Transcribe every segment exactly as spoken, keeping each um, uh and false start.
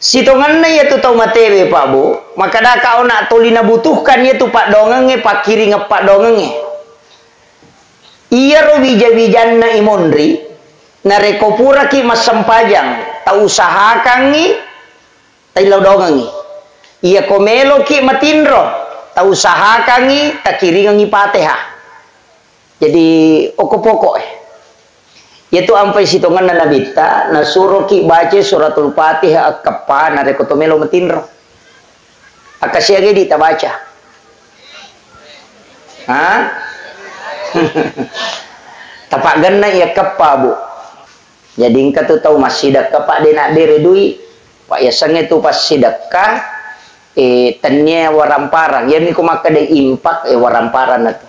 Sitongenna iyatu tau matewe, Pak Bu, makkedaka ona toli nabutuhkan iyatu paddoangengngé, pakkiringeng paddoangengngé. Iyaro wija-wijanna imonri, narékko puraki massempajang, tausahakangngi taillau dongengngi. Iyako méloki matinro, tausahakangngi takiringengngi Fatihah. Jadi, okko pokok, eh. Iyatu ampai sitongenna Nabitta, nasuroki baca Suratul Fatihah akkeppa, narékko to mélo matinro. Akkasiaga idi tabaca? Ha? Tapaggenna iya keppa, Bu. Jadi engka tu tau massidekka, Pak, dé nabbéré dui. Pak, yasengnge tu passidekka, eh, tennia waramparang. Iyami ko makkeda infak, eh, waramparang na tu.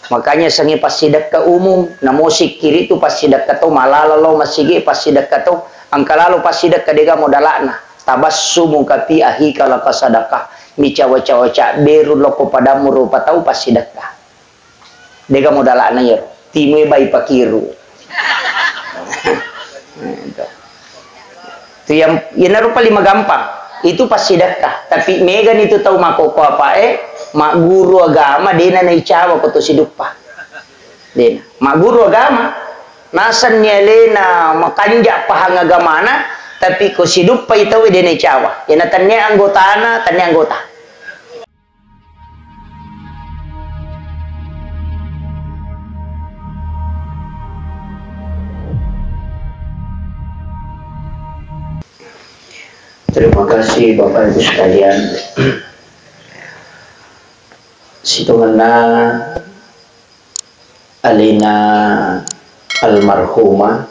Makanya sengnge passidekka umum, namo sikkiri tu passidekka to malala lao masigi, passidekka to engka lalo passidekka déga modala'na. Tabassumuka fi akhika laka sadaqah. Micawa-cawa cabberu lokko padammu rupa tau passidekka. Déga modala'na iyaro. Timue bai pakiru. Tu yang, iyanaro paling magampang. Itu passidekka. Tapi mégani tu tau makkokkoe apaé, magguru agama, déna naicawa ko to siduppa. Déna. Magguru agama. Nasenni aléna makanja pahang agamana, tapi ko siduppai tauwé dé naicawa. Iyana tennia anggotana, tennia anggota. Terima kasih Bapak Ibu sekalian. Sitongenna aléna almarhumah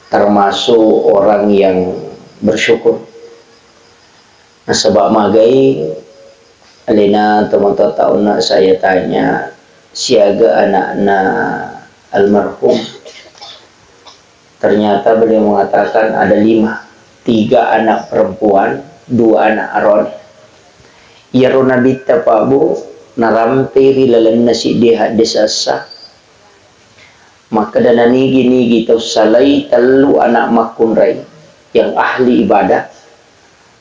termasuk orang yang bersyukur. Nasaba magai aléna tomatoatta onna saya tanya, siaga anakna almarhum. Ternyata beliau mengatakan ada lima, tiga anak perempuan, dua anak aroane. Iyaro Nabitta, Pak Bu, narampei ri lalenna siddi hadis essa. Makkeda nanigi-nigi tau salai tellu anak makkunrai yang ahli ibadah,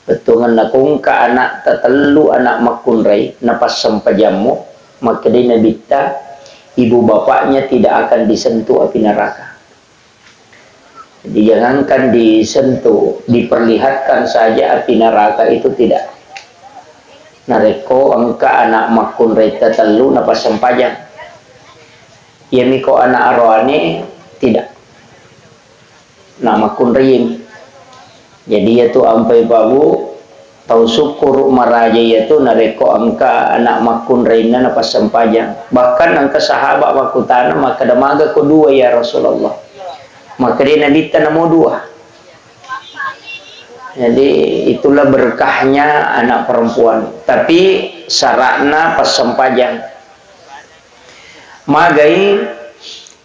bettuangenna kongka anakta tellu anak makkunrai napassempajammo, makkedai Nabitta, ibu bapaknya tidak akan disentuh api neraka. Jadi jangankan disentuh, diperlihatkan saja api neraka itu tidak. Narekko engka anak makkunrai tatellu napassempajang. Iyamiko anak aroane tidak. Anak makkunrai. Jadi iyatu ampai Pak Bu, tau sukkuru maraja iyatu narekko engka anak makkunrainna napassempajang. Bahkan engka sahabat makkutana makkeda, "Magako dua ya Rasulullah?" Makkedai Nabitta, "Namo dua." Jadi itulah berkahnya anak perempuan. Tapi syaratna passempajang. Magai,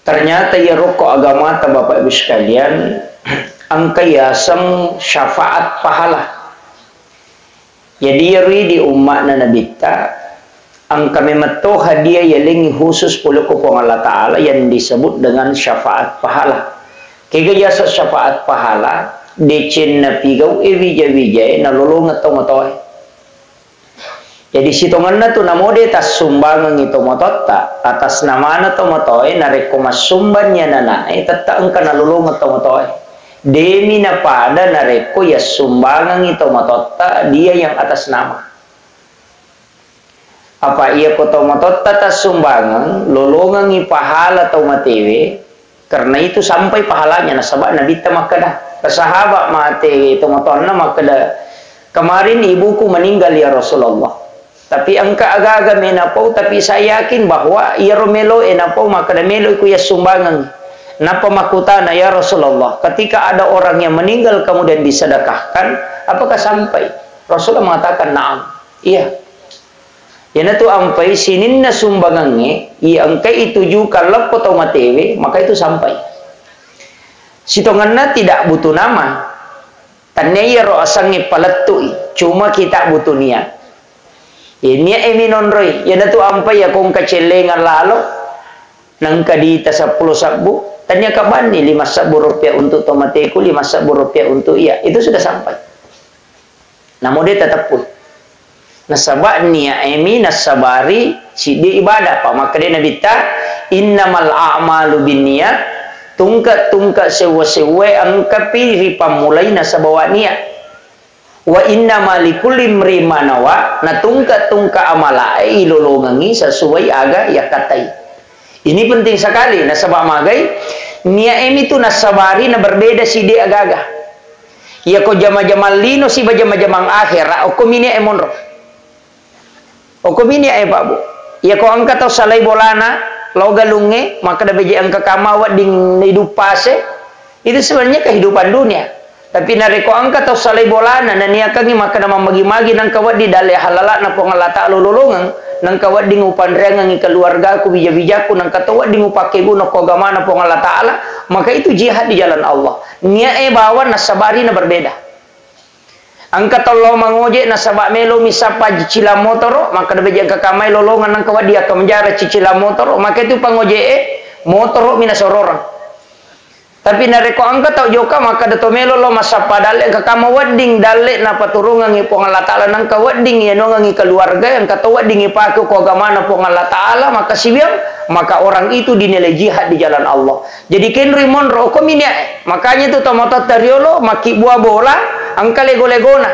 ternyata iyaro ko agamata, Bapak Ibu sekalian, engka yaseng syafaat pahala. Jadi iyaro di umma'na Nabitta, engka memetto hadiah yalengngi khusus pole ko Puang Allah Ta'ala yang disebut dengan syafaat pahala. Kega yaseng syafaat pahala, decenna pigau e wija-wijae nalolongeng tomatoae. Jadi sitongenna tu namo de tassumbangengngi tomatoatta, atas namana tomatoae, narekko massumbanni anana'e, tette engka nalolongeng tomatoae. Demi napada narekko yassumbangengngi tomatoatta dia yang atas nama. Apa iya ko tomatoatta tassumbangeng, lolongengngi pahala tau matewe, karena itu sampai pahalanya, nasaba Nabitta makkeda, sahabat mate tomatoanna makkeda, "Kemarin ibuku meninggal ya Rasulullah. Tapi engka aga-aga mena pau, tapi saya yakin bahwa iyaro melo e napau makkeda melo iku yassumbangeng." Nappa makkutana, "Ya Rasulullah, ketika ada orang yang meninggal kemudian disedekahkan, apakah sampai?" Rasulullah mengatakan, "Na'am." Iya. Iyanatu ampai sininna sumbangengnge, iya engkai itujukan lappo tau matewe, maka itu sampai. Sitongenna tidak butuh nama. Tannia iyaro asengnge palettu'i, cuma kita butuh niat. Iya, niat e minonroi, iyanatu ampai iya kongka cellengang lalo, nengka diita seppulo sebbu, tannia kabanni lima sebbu rupiah untuk tomateku, lima sebbu rupiah untuk iya. Itu sudah sampai. Namo de' tateppui. Nasaba' nia'emi nassabari siddi ibadah. Pa makkeda Nabitta, "Innamal a'malu binniyat." Tungke-tungke sewwa-sewwae engkapi ripammulai nasaba wa niat. "Wa innama likulli imri'in ma nawa." Na tungke-tungke amala'e ilolongengi sesuai aga yakkatai. Ini penting sekali, nasaba' magai nia'emi tu nassabari na berbeda siddi aga-aga. Iyako jama-jamang lino siba jama-jamang akhera, okkomi nia'e monro. Okkomi nia'e, Pak, Bu. Iyako engka tau salai bolana, lao galungnge, makkeda beje engka kama wedding iduppase, itu sebenarnya kehidupan dunia. Tapi narekko engka tau salai bolana, naniakangngi makkeda mammagi-magi, nengka wedding dalle halala'na Puang Allah Ta'ala ulolongeng, nengka wedding upanreangengngi keluargaku, bija-bijakku, nengka to wedding upakkeguna ko agamana Puang Allah Ta'ala, maka itu jihad di jalan Allah. Nia'e bawang nassabari na berbeda. Engka tau lao mangoje nasaba' melomi sappa cicilang motoro, makkeda beje engka kamai lolongeng nengka wedding akkamanjara cicilang motoro, maka itu pangoje'e motoro'mi nasororeng. Tapi narekko engka tau jokka makkeda to melo lao massappa dalle, engka kama wedding dalle napaturungengngi Puang Allah Ta'ala, nengka wedding iyanongengngi keluarga, engka to wedding ipake ko agamana Puang Allah Ta'ala, maka siwiang, maka orang itu dinilai jihad di jalan Allah. Jadi kenroi monro, okkomi nia'e. Makanya itu tomatoatta riolo makkibbua bola, engka lego-legona.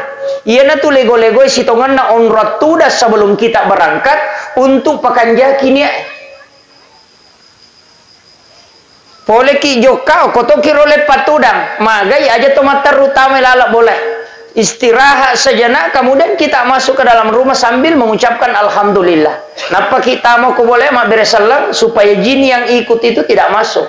Iyanatu lego-legoe sitongenna onrong tudang sebelum kita berangkat untuk pakanjaki nia'e. Poleki jokka, okko toki ro leppa tudang, magai aja to matteru tama laleng bola. Istirahat sejenak, kemudian kita masuk ke dalam rumah sambil mengucapkan alhamdulillah. Nappaki tama ko bola mabbere selleng supaya jin yang ikut itu tidak masuk.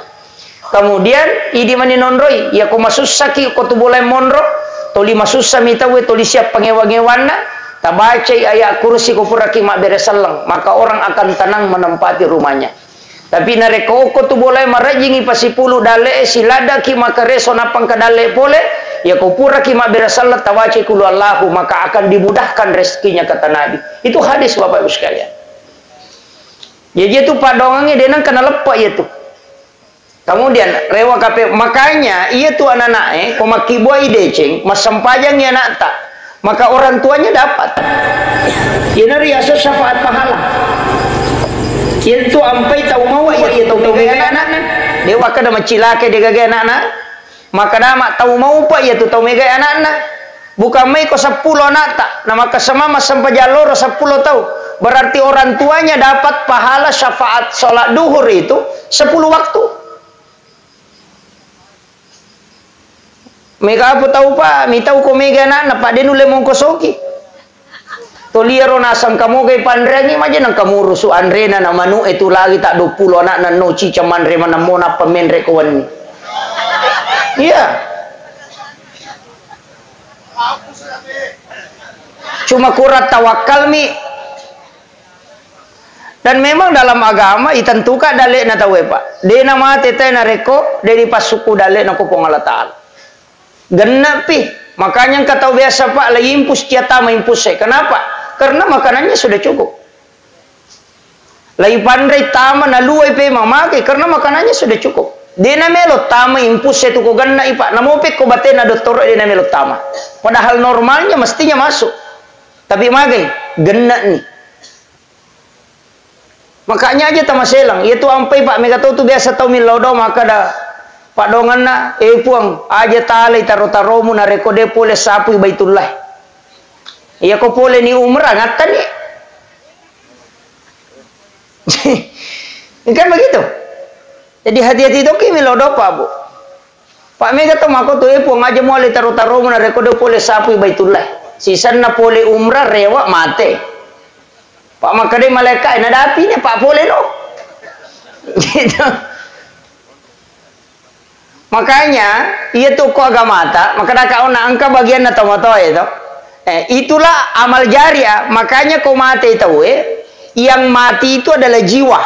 Kemudian idi mani nonroi, iyako masussaki ko tu bola monro, toli masussami tauwe, toli siap pangewa-ngewanna, tabacai ayat kursi ko puraki mabbere selleng, maka orang akan tenang menempati rumahnya. Tapi narekko okko tu bolae marejjingi pasipulu dalle'e, siladdaki makareso nappa engka dalle pole, iyako puraki mabbere selleng tawacai kulu Allahu, maka akan dimudahkan rezekinya, kata Nabi. Itu hadis, Bapak Ibu sekalian. Jadi itu padongangnge de nengka naleppa iya tu. Kemudian rewa kape, makanya iya tu anak-anak e, ko makkibua i deceng, massempajangi anakta. Maka orang tuanya dapat. Iyanaro riaseng syafaat pahala. Iyantu ampai tau mawa iya, iya tau, tau mega anakna. Dewa kada macilake degaga anakna. Maka dama tau maupa iya tu tau mega anakna. Bukan mai ko seppulo anakta, na maka semama sempajang loro seppulo tau. Berarti orang tuanya dapat pahala syafaat sholat duhur itu sepuluh waktu. Mega apa tau pa, mitau ko mega anakna, pa de nulle mongkosoki. Toliaro nasang kamogai panreangi maja nang kamurusu anrena na manu e tu lagi tak dua puluh anakna no cica manre manammo nappa menre ko wenni. Iya. Cuma kurang tawakkalmi. Dan memang dalam agama itentukan dalle'na tauwe, Pak. De namate tae narekko de dipassukku dalle'na ko Puang Allah Ta'ala. Genne'pi. Makanya engka tau biasa, Pak, laimpus cia tama impus e. Kenapa? Karena makanannya sudah cukup. Laipanrei tama naluai pe mamake karena makanannya sudah cukup. De namelo tama impus e tu ko genne'i, Pak. Namopekko batena dottoro de namelo tama. Padahal normalnya mestinya masuk. Tapi magai, genne'ni. Makanya aja tamaselang. Iya tu ampai, Pak, mega tau tu biasa tau millau do makkada padonganna, "Eh, Puang, aja talai taro-taromu narekko de pole sapui Baitullah." Iya ko pole ni umrah ngattani. Kan begitu. Jadi hati-hati toki millau do, Pak, Bu. Pak, mega to mako tu, eh, Puang, aja muale taro-taromu narekko de pole sapui Baitullah. Sisenna pole umrah rewa mate. Pak, makkadai malaika, nadapi ne, Pak, pole no. Gitu. Makanya, iya tu ko agamata, makkadaka ona engka bagianna tomatoa itu. Eh, itulah amal jariah. Makanya ko mate tauwe, yang mati itu adalah jiwa,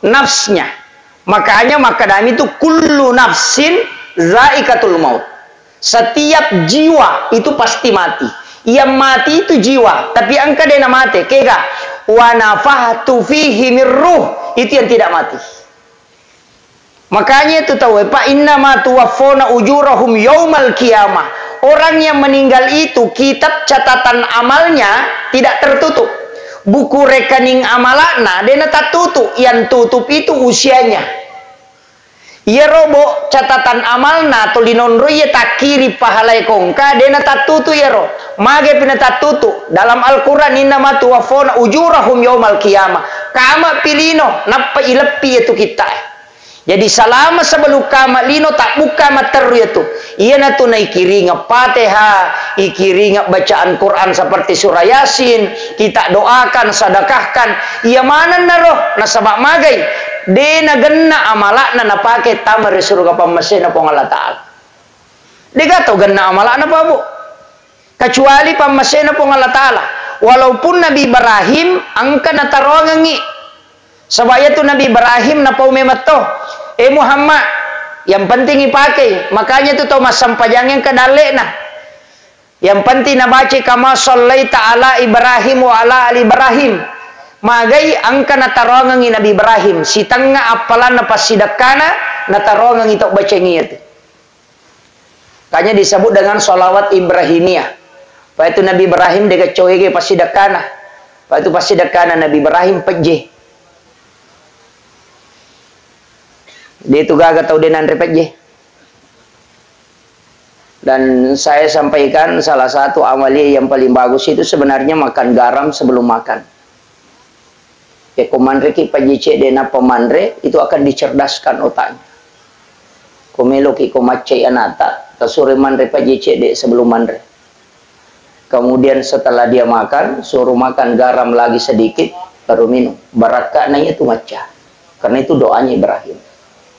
nafsnya. Makanya makkadami tu kullu nafsin zaikatul maut. Setiap jiwa itu pasti mati. Yang mati itu jiwa, tapi engka dena mate, kega? Wa nafahtu fihi min ruh, itu yang tidak mati. Makanya itu tahu, Pak, innama tuwaffona ujurahum yaumal qiyamah. Orang yang meninggal itu kitab catatan amalnya tidak tertutup. Buku rekening amalakna dena tattutu, yang tutup itu usianya. Iyaro bo catatan amalna to linonroi iya takkiri pahalae kongka dena tattutu iyaro. Mage pina tattutu? Dalam Al-Quran, "Innama tuwaffawna ujurahum yaumal qiyamah." Kama pilino, nappa ileppi iyatu kittae. Jadi, salama sebelum kama lino, tabbukka matteru iyatu. Iyanatu naikiringa Fatihah, ikiringa bacaan Quran seperti surah Yasin, kita doakan, sedekahkan. Iya manennaro, nasaba magai, de nagenna amalakna napake tama ri suruga pammasena Puang Allah Ta'ala. Dega tau genna amalakna, Pak, Bu. Kecuali pammasena Puang Allah Ta'ala. Walaupun Nabi Ibrahim engka nataroangengngi. Saba iyatu Nabi Ibrahim napau memetto, "Eh Muhammad, yang penting ipakei." Makanya tu tau massampajang engka dallekna. Yang penting nabaca, "Kama sallaita ala Ibrahim wa ala ali Ibrahim." Magai engka nataroangengngi Nabi Ibrahim, sitengnga appalanna passidekkana nataroangengngi tau bacengngi iyatu. Makanya disebut dengan sholawat Ibrahimiyah. Apa itu Nabi Ibrahim dega coege passidekkana. Apa itu passidekkana Nabi Ibrahim pejje. De tu gaga tau de nanre pejje. Dan saya sampaikan salah satu amalia yang paling bagus itu sebenarnya makan garam sebelum makan. Yako manreki pejje cedde nappa manre, itu akan dicerdaskan otaknya. Ko meloki ko maccai anata, tasuro manre pejje cedde sebelum manre. Kemudian setelah dia makan, suruh makan garam lagi sedikit, baru minum. Barakka'na iyatu macca. Karena itu doanya Ibrahim.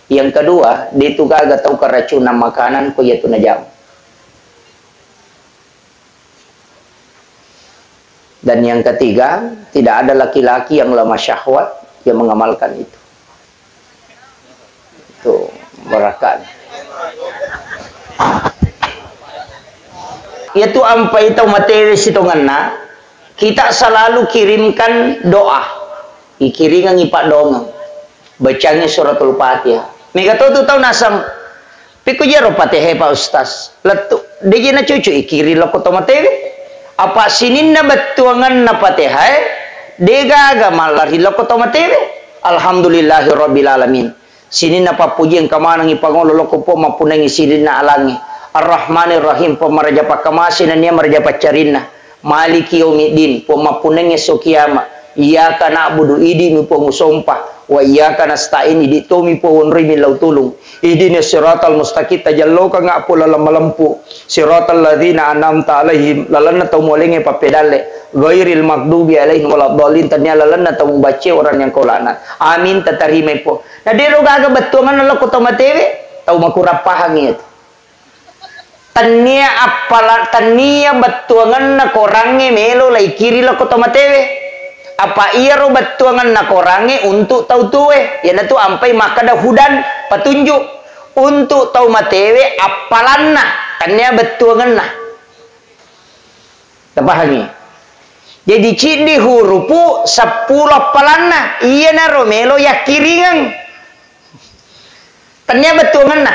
Yang kedua, de tu gaga tau keracunan makanan ko iyatu najama. Dan yang ketiga, tidak ada laki-laki yang lemah syahwat yang mengamalkan itu. Itu barakat. Iyatu ampai tau matewe sitongenna, kita selalu kirimkan doa. Ikiringengngi paddoangeng. Bacangngi suratul Fatihah. Mega to tu tau naseng, "Pekko jero Fatihah, Pak Ustaz?" Lettu, deje nacucu ikiring lokko to matewe. Apa sininna bettuangenna Fatihah, degaga mallari lokko to matewe. Alhamdulillahirabbil alamin. Sininna pappuji engka manengngi pangolo lokko Puang mappunnangngi sininna alangnge. Arrahmanirrahim, Puang maraja pakkamase nennia maraja paccarinna. Maliki yaumiddin, Puang mappunnangngi esso kiama. Iyyaka na'budu, idimi Puang usompa. Wa iyyaka nasta'in, idi tomi Puang wonroi millau tulung. Ihdinas siratal mustaqim, tajallokangnga Puang laleng malempu. Siratal ladzina an'amta alaihim, lalenna tau mualengnge pappedalle. Ghairil maghdubi alaihim waladdallin, tennia lalenna tau mubacce orang yang kau laknat. Amin, tatarimai Puang. Na dero gaga bettuangenna lokko to matewe, tau makurang pahang iyatu. Tennia appala-, tennia bettuangenna korangnge melo laikiri lokko to matewe. Apa iyaro bettuangenna korangnge untuk tau tuwe, iyanatu ampai makkeda hudan, petunjuk. Untuk tau matewe appalanna, tennia bettuangenna. Tapahangi? Jadi, ciddi hurupu seppulo appalanna, iyanaro melo yakkiringeng. Tennia bettuangenna.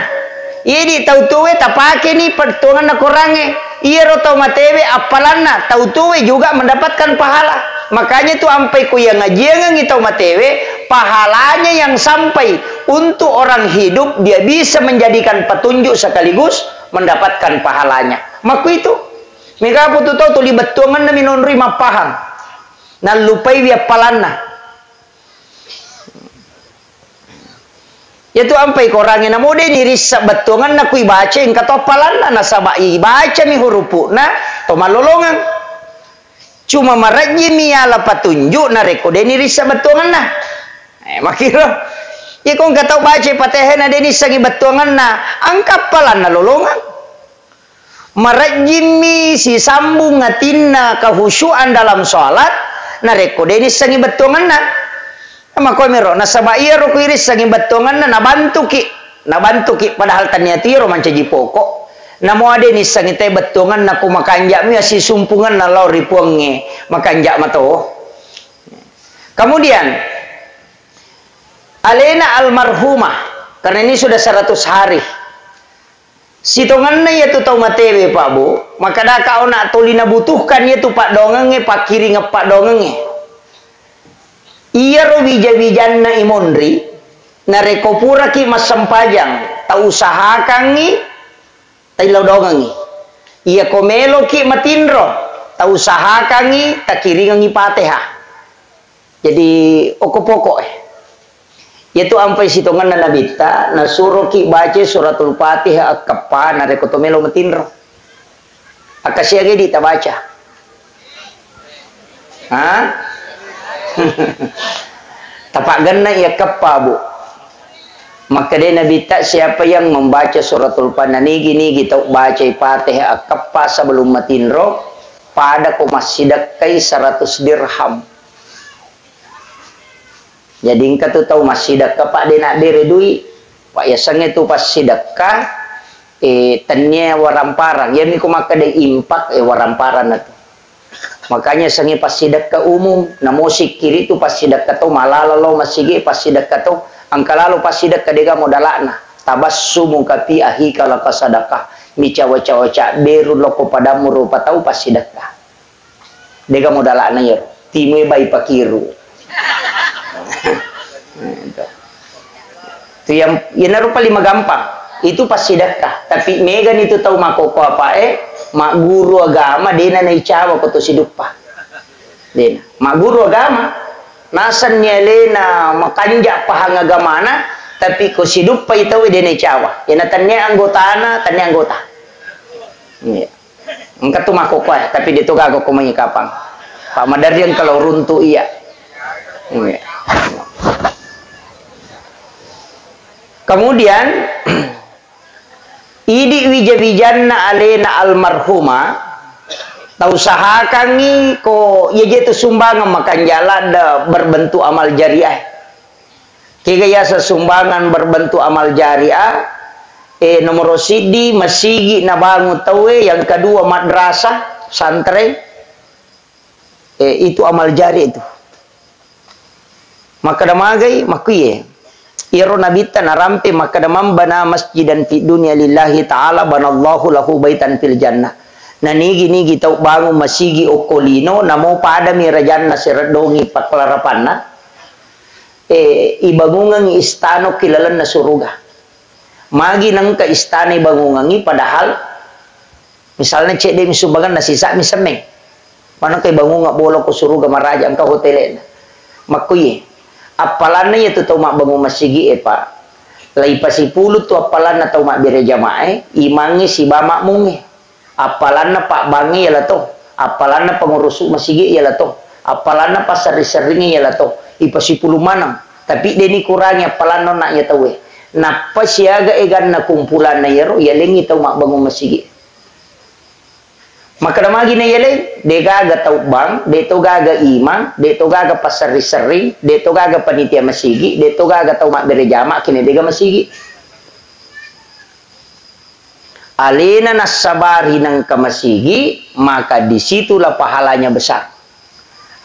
Idi tau tuwe tapakeni bettuangenna korangnge. Iyaro tau matewe appalanna, tau tuwe juga mendapatkan pahala. Makanya tu ampai ku yang ngajiangengi tau matewe, pahalanya yang sampai untuk orang hidup, dia bisa menjadikan petunjuk sekaligus mendapatkan pahalanya. Makku itu. Mega putu tau tuli bettuangenna minonroi mappahang. Nallupaiwi appalanna. Iyatu ampai korangnge namo de nirissa bettuangenna kui baca engka to appalanna, nasaba ibacami hurupu'na to mallolongeng. Cuma marejjimi yala patunjuk narekko de nirissa bettuangenna. Eh, makkiro. Iko engka tau baca Fatihah na de nissengi bettuangenna, engka appalanna lolongeng. Marejjimmi sisambung atinna kehusyuan dalam sholat, narekko de nissengi bettuangenna. Makkuamiro, nasaba iyaro ku irissengi bettuangenna, nabantuki, nabantuki, padahal tania tiro mancaji pokok. Namo ade nissengi te bettuangenna, ku makanja'mi assisumpungenna lao ri Puangnge, makanja' mato. Kemudian, alena almarhumah, karena ini sudah seratus hari. Sitongenna iyatu tau matewe, Pak, Bu, makkedaka ona toli nabutuhkan iyatu paddoangengngé, pakkiringeng paddoangengngé. Iyaro wija-wijanna imonri, narékko puraki massempajang, tausahakangngi taillau doangengngi. Iyako méloki matinro, tausahakangngi takiringengngi Fatihah. Jadi, okko pokok, eh. Iyatu ampai sitongenna Nabitta, nasuroki baca Suratul Fatihah akkeppa, narékko to mélo matinro. Akkasiagai di tabaca. Ha? Tapaggenna iya keppa, Bu. Makkedai Nabitta, siapa yang membaca Suratul Fatihah, nigi-nigi tau bacai Fatihah akkeppa sebelum matinro, pada ko massidekkai seratus dirham. Jadi engka tu tau massidekka, Pak, de' nabbere dui. Pak, yasengnge tu passidekka, eh, tennia waramparang. Iyami ko makkeda impak, eh, waramparang na tu. Makanya sengnge passidekka umum, namo sikkiri tu passidekka to malala lo masigi, passidekka to engka lalo passidekka dega modalakna. Tabassumuka fi akhika laka sadaqah. Micawa-cawa cabberu loko padammu rupa tau passidekka. Dega modalakna iyaro. Timue bai pakiru. Tu yang, iyanaro paling magampang. Itu passidekka. Tapi megani tu tau makkokkoe, magguru agama, dena naicawa ko to siduppa. Dena. Magguru agama. Nasenni alena makanja pahang agamana, tapi ko siduppai tauwe dena naicawa. Iyana tennia anggotana, tennia anggota. Iya. Engka tu makkokkoe, tapi de' to gaga ko mai kapang. Pak Madarri engka lao runtu iya. Iya. Kemudian, idi wija-wijanna alena almarhumah, tausahakangngi ko iya je tu sumbangan makanja ladde berbentuk amal jariah. Kega yaseng sumbangan berbentuk amal jariah, eh, nomoro siddi masigi nabangun tauwe, yang kedua madrasah, santren, eh, itu amal jariah itu. Makkeda magai, makkuye. Iyaro Nabitta narampe makkeda, "Man bana masjidan fid dunya lillahi ta'ala banallahu lahu baitan fil jannah." Nanigi-nigi tau bangun masigi okko lino, namo padami rajanna sereddongi pakkalarapanna, eh, ibangungengngi istana ki lalenna suruga. Magi nengka istana ibangungengngi, padahal misalna cedde mi sumbanganna, sisa'mi semmeng. Manengka ibangunga bola ko suruga maraja engka hotele'na. Makkuye, appalanna iya tu tau mabbangung masigi e, Pak. Lai pasipulu tu appalanna tau mabbere jamae, imangnge siba makmungnge. Appalanna pabbangnge yala to, appalanna pengurusu masigi yala to, appalanna passerri-serringnge yala to, ipasipulung maneng. Tapi deni kurangi appalanna onna iya tauwe. Nappa siaga eganna kumpulanna yero, yalengngi tau mabbangung masigi. Makkeda magi na yaleng, degaga tau bang, de to gaga imang, de to gaga passerri-serring, de to gaga panitia masigi, de to gaga tau mabbere jama, kene dega masigi. Alena nassabari nengka masigi, maka disitulah pahalanya besar.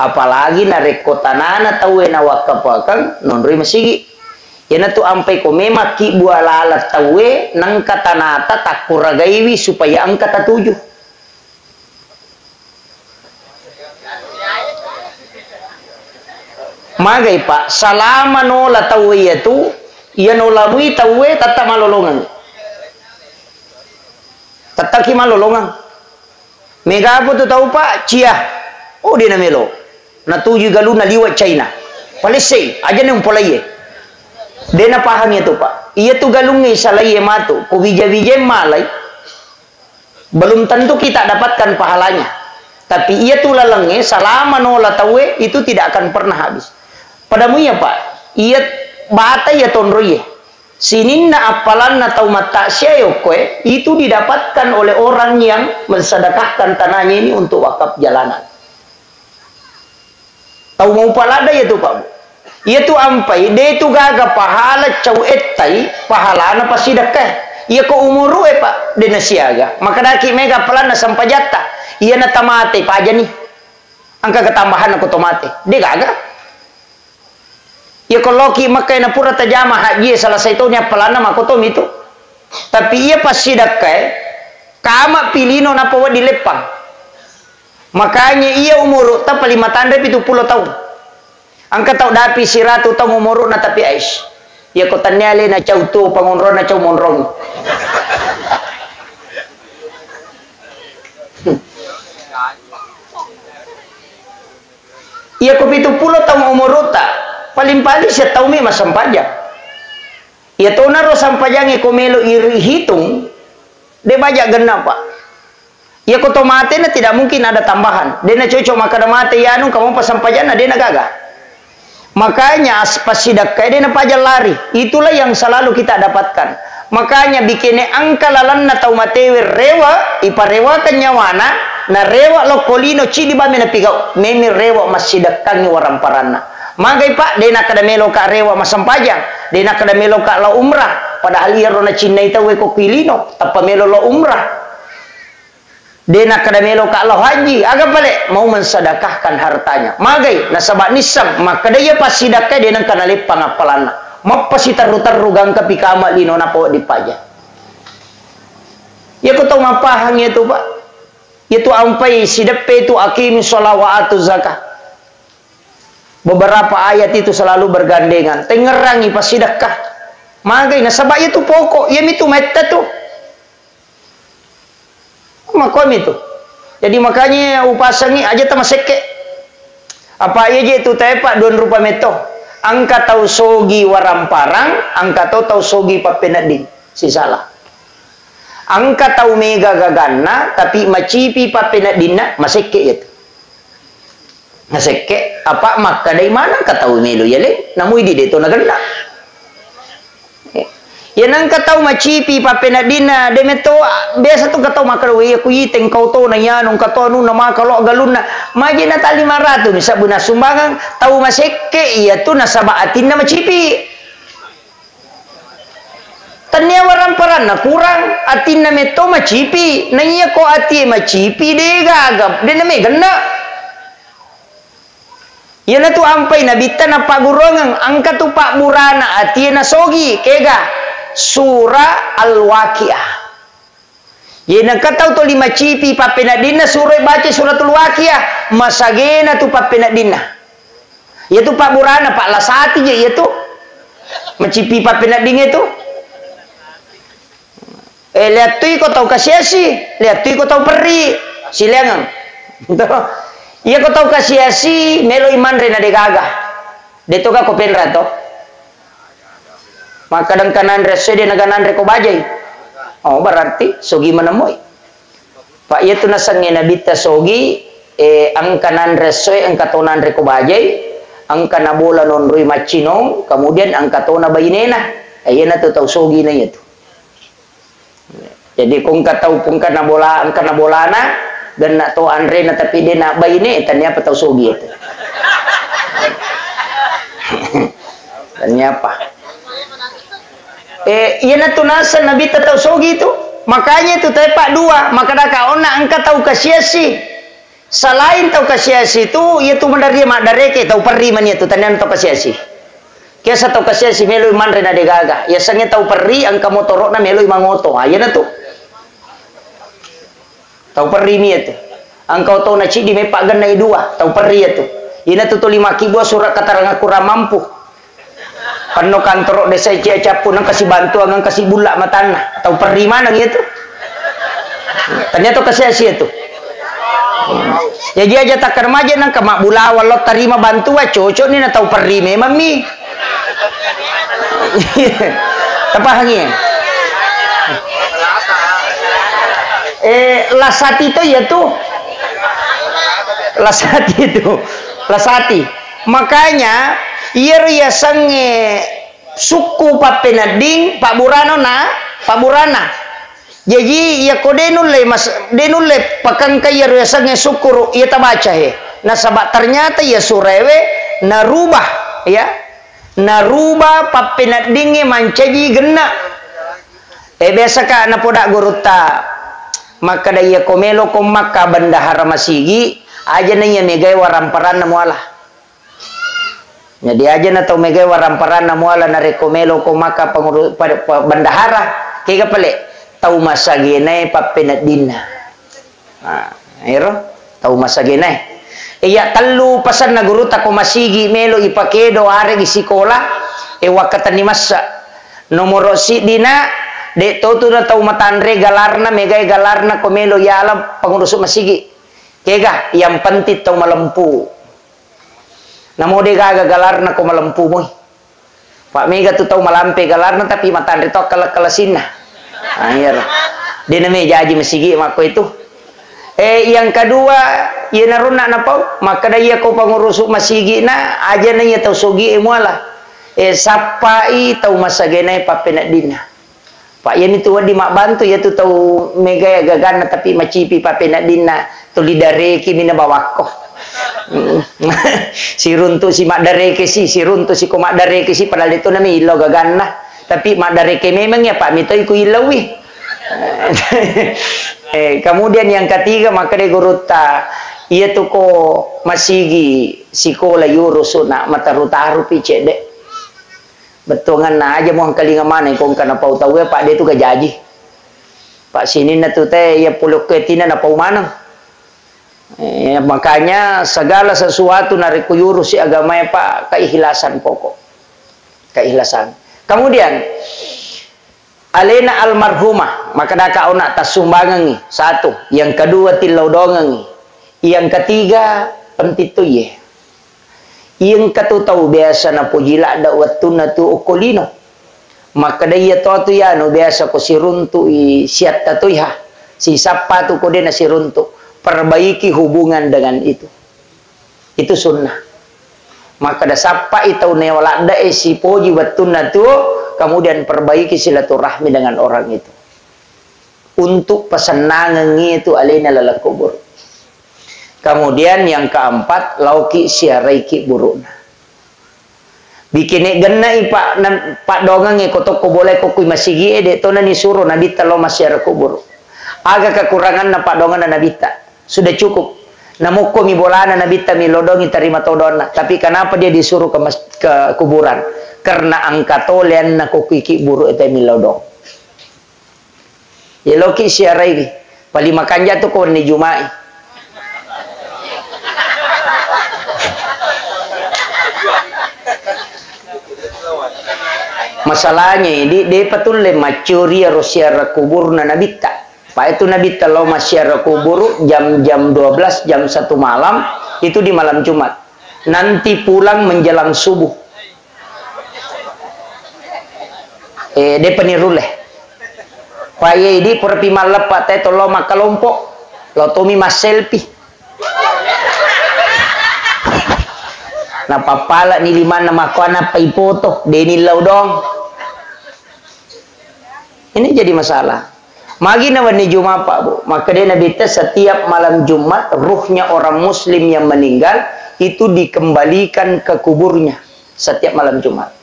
Apalagi narekko tanana tauwe nawakkafakeng nonroi masigi. Iyanatu ampai ko memang kibbu alala tauwe nengka tanata takkuragaiwi supaya engka tatuju. Magai, Pak, salama nola tauwe iyatu, iya nola mui tauwe tetta malolongeng. Tettaki malolongeng. Mega apa tu tau, Pak? Cia. Oh, de namelo. Natuju galunna liwa China. Palessei, aja ne umpolaiye. De napahang iyatu, Pak. Iyatu galungnge salaiye matu, ko wija-wijae malai. Belum tentu kita dapatkan pahalanya. Tapi iya tu lalengnge, salama nola tauwe, itu tidak akan pernah habis. Padamu iya, Pak, iya bata iya tonroiye. Sininna appalanna tau mattaksiae okkoe, itu didapatkan oleh orang yang mensedekahkan tanahnya ini untuk wakaf jalanan. Tau maupa ladde iyatu, Pak, Bu. Iyatu ampai, de tu gaga pahala cau ettai, pahalana passidekkae. Iyako umuru e, Pak, de nasiaga. Makkedaki mega appalanna sempajatta. Iyana tamate, pajani. Engka ketambahanna ko tomate. De gaga. Iyako loki Mekka e napura tajama haji e, selesai toni appalanna, makotomi tu. Tapi iya passidakkae, kama pilino nappa wedding leppang. Makanya iya umurutta paling matanre pitu pulo taung. Engka tau dapi siratu taung umuruna tapi ais. Iya ko tannia alena cau tuo pangonrona cau monrong. Iya ko pitu pulo taung umurutta, paling-paling sia taung mi massempajang. Iya tonaro sampajangnge ko melo iri hitung, de baja genna, Pak. Iya ko to matena tidak mungkin ada tambahan. De na cocok makkeda mate iya anu, kamu pasampajanna de na gaga. Makanya as-, passidakkae de na paja lari. Itulah yang selalu kita dapatkan. Makanya bikene engka lalenna tau matewe rewa, iparewakeng nyawana, na rewa lokko lino cidi bame napigau. Memi rewa massidakkangi waramparanna. Magai, Pak, de nakkeda meloka rewa massempajang, de nakkeda meloka lao umrah, padahal iyaro nacinnai tauwe ko kilino, tappa melo lao umrah. De nakkeda meloka lao haji, aga pale mau mensedekahkan hartanya. Magai, nasaba nisseng makkeda iya passidakkae de nengka naleppang appalanna. Mappa siterru-terru gangka pikama lino nappa wedding paja. Iya ko tau mappahang iya tu, Pak. Iya tu ampai sideppe tu aqimi sholat wa atu zakah. Beberapa ayat itu selalu bergandengan. Tengngerangi passidekka. Magai, nasaba iya tu pokok, iya mitu metta tu. Makomi tu. Jadi makanya upasangi aja tamasekke. Apa iya je tu tepa dua rupa metto. Engka tau sogi waramparang, engka to tau sogi pappenedding. Sisala. Engka tau mega gaganna, tapi macipi pappeneddinna, masekke iya tu. Nasekke, apa makkedai maneng ka tau melo yaleng, namu idi de to nagenna. Iya nengka tau macipi pappeneddinna, de metto biasa tu ka tau makkeda, "Weh, iya ku iteng kau to na yanu, ka to anunna maka lo galunna." Maje na ta lima ratu mi sabbu na sumbangang, tau masekke iya tu nasaba atinna macipi. Tennia waramparanna kurang, atinna metto macipi. Na iya ko atie macipi, de gaga, de na megenna. Iyanatu ampai nabitta napaggurungeng, engka tu pabburana atie nasogi, kega? Sura Al-Waqiah. Ye nengka tau toli macipi pappeneddinna, suroi baca Suratul Waqiah, masagena tu pappeneddinna. Iyatu pabburana, Pak, lasati je iyatu. Macipi pappeneddingnge tu. Eh, leattui ko tau kasiasi, leattui ko tau perri, sileangeng. Iya ko tau kasiasi, meloi manre na degaga. Detoga ko penra to? Makkadang kananre esso de naga nanre ko bajai. Oh, berarti sogi manemoi. Pak, iyatu nasengnge nabitta sogi, eh, engka nanre essoe, engka to nanre ko bajai, engka nabola nonroi maccinong, kemudian engka tona bainena. Eh, iyanatu tau sogi na iyatu. Jadi, ko engka tau, ko engka nabola, engka nabolana, genna to anrena, tapi de na baine, tania apa tau sogi itu. Tania apa? Eh, iyanatu naseng nabitta tau sogi itu. Makanya itu tepa dua, makadaka onna engka tau kasiasi. Selain tau kasiasi tu, iyatu madaria maddareke, tau perri mani iyatu, taniana tau kasiasi. Kiasa tau kasiasi meloi manre na degaga. Yasengnge tau perri, engka motoro'na meloi mangoto. Ah, iyanatu. Tau perri mi iyatu. Engka otona ciddi, meppa gennai dua, tau perri iyatu. Iyanatu tuli makkibua surat keterangan kurang mampu. Penno kantoro desa cia cappu, nengka sibantuang, nengka sibulla matanna. Tau perri maneng iyatu. Ternyata kasiasi iyatu. Jaji aja takkeda maje nengka mabbulawa lo tarima bantuan, cocok ni na tau perri memang mi. Tapahangi? Eh, lasati to iyatu. Lasati itu. Lasati. Makanya, iyaro yasengnge sukku pappenedding, pabburana na, pabburana. Jaji, iyako de nulle mas-, de nulle pakengka iyaro yasengnge sukkuru, iya tabaca he. Nasaba ternyata iya suraewe narubah, ya. Narubah pappeneddingnge mancaji genna. Eh, biasaka napoda gurutta makkeda, iyako meloko makka bendahara masigi, aja na iya megae waramparanna muala. Jadi, aja na tau megae waramparanna muala narekko meloko makka penguru-, pa-, pa-, bendahara, Kega pale, tau masagenae pappeneddinna. Nah, ero, tau masagenae. Iya tellu pasenna gurutta ko masigi melo ipakedo aregi sikola, e wakkatenni massa. Nomoro siddina, de totu na tau matanre galarna, megae galarna ko melo yala pengurusu masigi. Kega, yang penting tau malempu. Namo de gaga galarna ko malempu moi. Pak mega tu tau malampe galarna tapi matanre to kala-kalasinna. Ah, iya ro. De name jaji masigi makko itu. Eh, yang kedua, iya naronna napau, makkeda iya ko pengurusu masigi na aja na iya tau sogi e muala. Eh, sappai tau masagenae pappeneddinna. Pak, iyami tu wedding mabbantu, iya tu tau mega gaganna, tapi macipi pappeneddinna tuli dareki mina bawakko. Mm. Siruntu si maddareke si, siruntu si ko maddareke si, padahal itu nami illo gaganna. Tapi maddareke memang ya, Pak, mitoi ku illaui. Eh, kemudian yang ketiga, makkeda gurutta, iya tu ko masigi sikola yurusu na mataru-taru pi cedde. Bettuanganna aja muangkalinga maneng ko engka napau tauwe, Pak, de tu gajaji. Pak, sininna tu te, iya pole okko etina napau maneng. Eh, makanya segala sesuatu narekko yurusi agamae, Pak, keikhlasan pokok. Keikhlasan. Kemudian, alena almarhumah, makkeda ka ona tassumbangengi, satu. Yang kedua, tillau dongengi. Yang ketiga, penting to iye. Iya engka tu tau biasa napoji ladde wettunna tu okko lino. Makkeda iya to tu yanu biasa ko siruntu'i siatta toiha. Sisappa tu ko de nasiruntu. Perbaiki hubungan dengan itu. Itu sunnah. Makkeda sappai tau newa ladde e sipoji wettunna tu, kemudian perbaiki silaturahmi dengan orang itu. Untuk pesennangengngi itu alena laleng kubur. Kemudian yang keempat, laoki siaraiki buru'na. Bikine gennai pa-, na-, paddoangengnge ko tokko bolae ko kui masigi e, de tona nisuro Nabitta lao massiara kuburu. Aga kekuranganna paddoangenna Nabitta? Sudah cukup. Namukkomi bolana Nabitta milodongi tarima todonna. Tapi kenapa dia disuruh ke mas-, ke kuburan? Karena engka toleanna ko kui kiburu ete milodong. Eloki siarai, pali makanja tu ko wenni Juma'i. Masalahnya, di, depa tulle maccuri ero siara kuburna Nabitta. Pa itu Nabitta lao massiara kuburu jam-jam dua belas, jam satu malam, itu di malam Jumat. Nanti pulang menjelang subuh. Eh, depa nirulle. Pa iye idi purapi malleppa te to lao makkalompo. Lao tomi masselfie. Napappala ni limanna makkoa nappa ipoto, deni lao dong. Ini jadi masalah. Magi na wenni Jumat, Pak, Bu? Makkeda Nabitta, setiap malam Jumat, ruhnya orang muslim yang meninggal itu dikembalikan ke kuburnya setiap malam Jumat.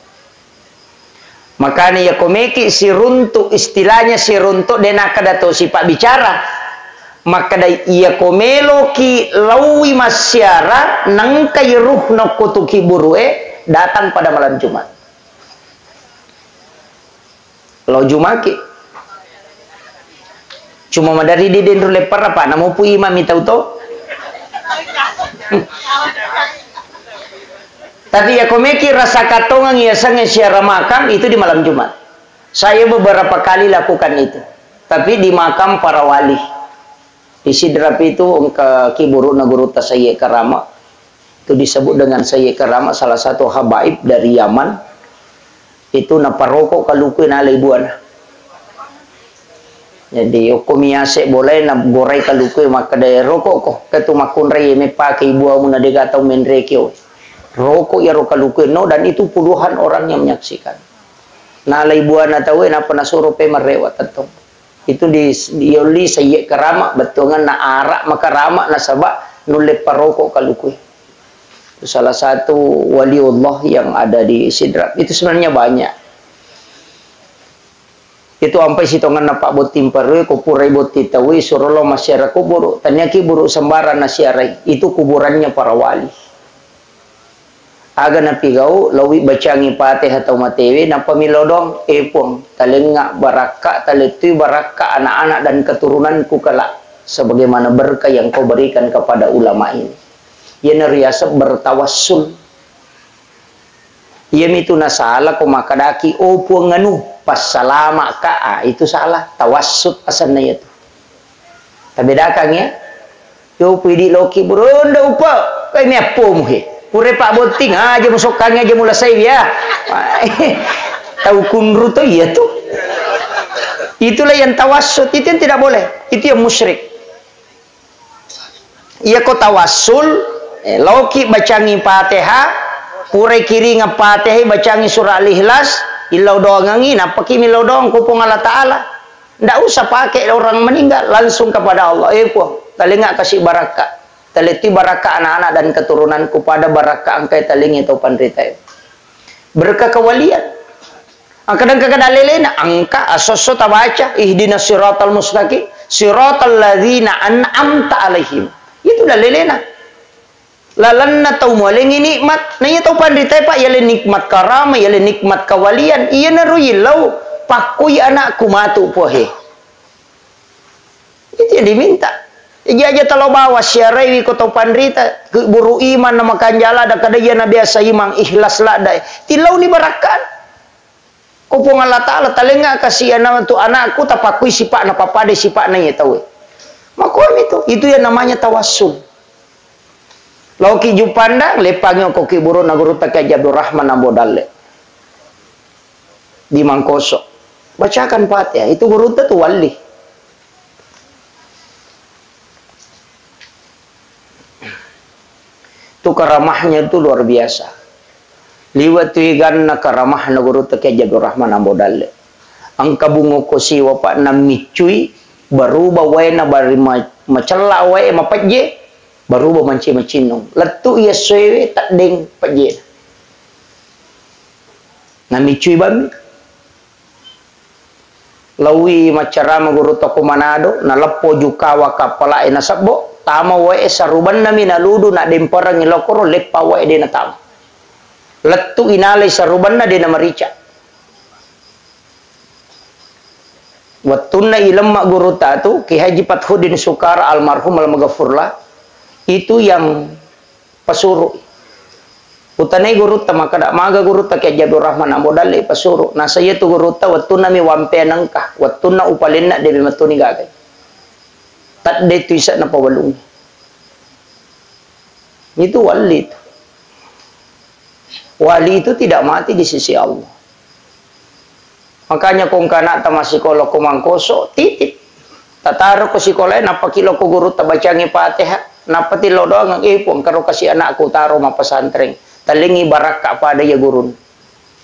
Makanya iya komeki siruntu, istilahnya siruntu, de nakkeda to sipabbicara. Makkeda iya komeloki laui massiara, nengkai ruh nokko tu kiburue, datang pada malam Jumat. Lao Jumaki. Cuma maderri di denru lepparra, Pak, namupu imami tau to. Tapi iya komeki rasa katongeng iya sengnge siara makam itu di malam Jumat. Saya beberapa kali lakukan itu. Tapi di makam para wali. Di Sidrap itu engka kiburu'na gurutta Sayyid Karama. Itu disebut dengan Sayyid Karama, salah satu habaib dari Yaman. Itu naparoko kalukue nalai buana. Jadi, okko miase bolae nagorai kalukue makkeda, "Rokokko, ketu makkunrai mepake ibuamu na dega tau menreki, oi." Rokok iyaro kalukue no, dan itu puluhan orang yang menyaksikan. Nalai buana taue, nappa nasuro pe marrewa tettong. Itu di, diolli Sayyid Karama, bettuanganna ara makarama nasaba nulle paroko kalukue. Itu salah satu waliullah yang ada di Sidrap. Itu sebenarnya banyak. Itu ampai sitonganna Pak Botting Parue, ko purai botting taue, suro lo masyarakat kuburu. Taniaki buru sembarang nasiarai. Itu kuburannya para wali. Aga napigau, laowi bacangi Fatihah tau matewe, nappa millau doang, "Eh Puang, talengnga barakka, talettui barakka anak-anak dan keturunanku kelak, sebagaimana berkah yang kau berikan kepada ulama ini." Iyana riaseng bertawassul. Iyamitu nasala ko makkadaki, "Oh Puang anu, passalama'ka." Ah, itu salah, tawassut asenna iyatu. Tabedakang ya. Yo pidi loki burunda upa, kai meappomu he. Pura pabbotting aja musokkangi aja mulasai ya. Tau kunru to iya tu. Itulah yang tawassut, itu yang tidak boleh. Itu yang musyrik. Iya ko tawassul, eh, laoki bacangi Fatihah, purai kiringa Fatihah, bacangi surah Al-Ikhlas, illau doangangi, nappaki millau doang ko Puang Allah Ta'ala. Ndak usah pakai orang meninggal, langsung kepada Allah. Eh Puang, talengnga kasi barakka. Taletti barakka anak-anak dan keturunanku pada barakka engkai talengngi tau panritae. Berkah kewalian. Engka dengka kada lelena, engka asosso tabaca, ihdinas siratal mustaqim, siratal ladzina an'amta alaihim. Itu dah lelena. Lalenna tau mualengi nikmat. Na iya tau panritae, Pak, yale nikmat karama, yale nikmat kawalian. Iyanaro yillau pakkui anakku matu pohe. Itu yang diminta. Jaji aja talo bawa siaraiwi ko tau panrita, keburu iman na makanjala da kada iya na biasa iman ikhlas ladda. Tilauni barakkan. Ko Puang Allah Ta'ala, talengnga kasi ana tu anakku tapakkui sipa'na pappada sipa'na iya tauwe. Makomi tu, itu yang namanya tawassul. Laoki Juppandang, leppangi okko ki buruna gurutta Kiai Haji Abdul Rahman Ambo Dalle. Di Mangkoso. Bacakan Fatihah, itu gurutta tu wali. Itu karamahnya itu luar biasa. Liwa tu iganna karamahna gurutta Kiai Haji Abdul Rahman Ambo Dalle. Engka bungo ko siwa, Pak, namiccui, berubah waena bari ma-, macella wae mapejje, berubah manci macinnung. Lettu iya essoewe teddeng pejjena. Namiccui bammi. Laowi maccarama gurutta ko Manado, naleppo jukawa kappala'e nasebbo, tama wae sarubannami naludu, naddemperengngi lokoro, leppa wae de natama. Lettu inalai sarubanna de namarica. Wettunna ilemma gurutta tu, Ki Haji Fathuddin Sukara almarhum almaghfurlah, itu yang pasuru. Utanai gurutta makkeda, maga gurutta Kiai Haji Abdul Rahman Ambo Dalle pasuru. Nasa iya tu gurutta wettunna mi wampea nengka, wettunna upalenna de mettuni gagai. Tadde tu isa napawalungi. Itu wali tu. Wali itu tidak mati di sisi Allah. Makanya ko engka anakta massikola ko Mangkoso, titip. Tataro ko sikolae, nappaki lao ko gurutta bacangi Fatihah, nappa tillau doang, "Eh Puang, karo kasi anakku taro mappesantreng, talengngi barakka pada iya gurun."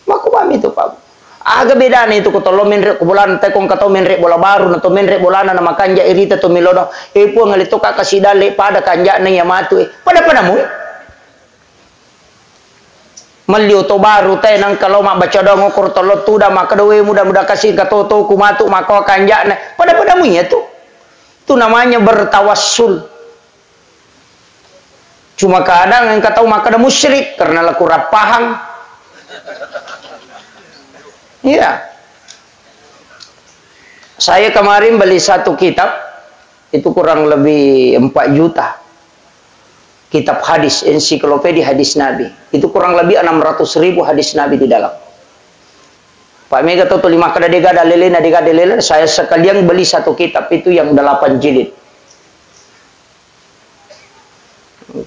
Makko mami tu, Pak. Aga bedana itu ko tollo menre ko bolana, te ko engka tau menre bola baru, na tau menre bolana, na makanja irita to millau doang, "Eh Puang, ale to ka kasi dalle pada kanjana iya matu e." Pada-pada mui. Melli oto baru te, nengka lao mabbaca doang okoro tollo tudang, makkeda, "We, mudah-mudah kasi engka totoku matu makko kanjana." Pada-pada mu iya tu. Itu namanya bertawassul. Cuma kadang engka tau makkeda musyrik karena laku rappahang. Iya. Saya kemarin beli satu kitab, itu kurang lebih empat juta. Kitab hadis, ensiklopedia hadis Nabi. Itu kurang lebih enam ratus ribu hadis Nabi di dalam. Pak, mega to tuli makkeda dega dalelena, dega dalelena, saya sekalian beli satu kitab itu yang delapan jilid.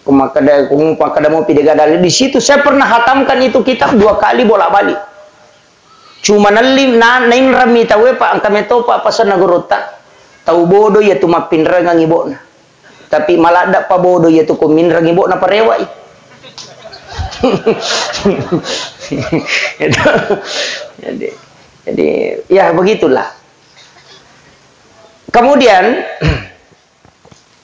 Ku makkeda, ku makkeda mopi dega dalil. Di situ saya pernah hatamkan itu kitab dua kali bolak-balik. Cuma nelli, na-, nainremmi tauwe, Pak, engka meto, Pak, pasenna gurutta. Tau bodo iya tu mappinrengeng ibo'na. Tapi maladda pa bodo iya tu ko minreng ibo'na parewai. Itu. Jadi, jadi, ya begitulah. Kemudian,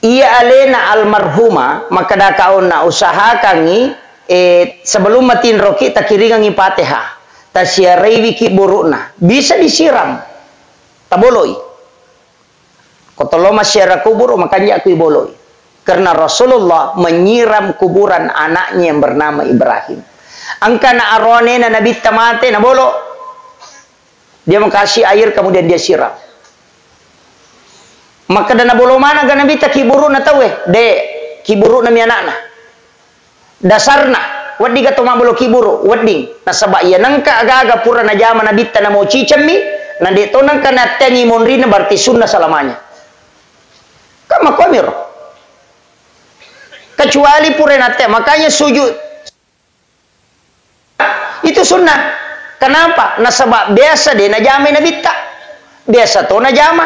iya alena almarhuma, makkeda kaonna, usahakangngi, eh, sebelum matinroki, takiringengngi Fatihah, tasiaraiwiki buru'na. Bisa disiram, taboloi. Ko tollo massiara kuburu, makanja kui boloi. Karena Rasulullah menyiram kuburan anaknya yang bernama Ibrahim. Engka na aronena Nabitta mate, nabolo. Dia mau kasih air, kemudian dia siram. Makkeda nabolo maneng ga Nabitta, kiburu'na tauwe? De, kiburu'na mi anakna. Dasarna, wedding ga to mabbolo kiburu, wedding. Nasaba iya nengka aga-aga pura najama Nabitta namo cicemmi, na de to nengka nattengi monrina, berarti sunnah selamanya. Kan makkuamiro. Kecuali pura natte, makanya sujud itu sunnah. Kenapa? Nasaba biasa de najamai Nabitta. Biasa to najama.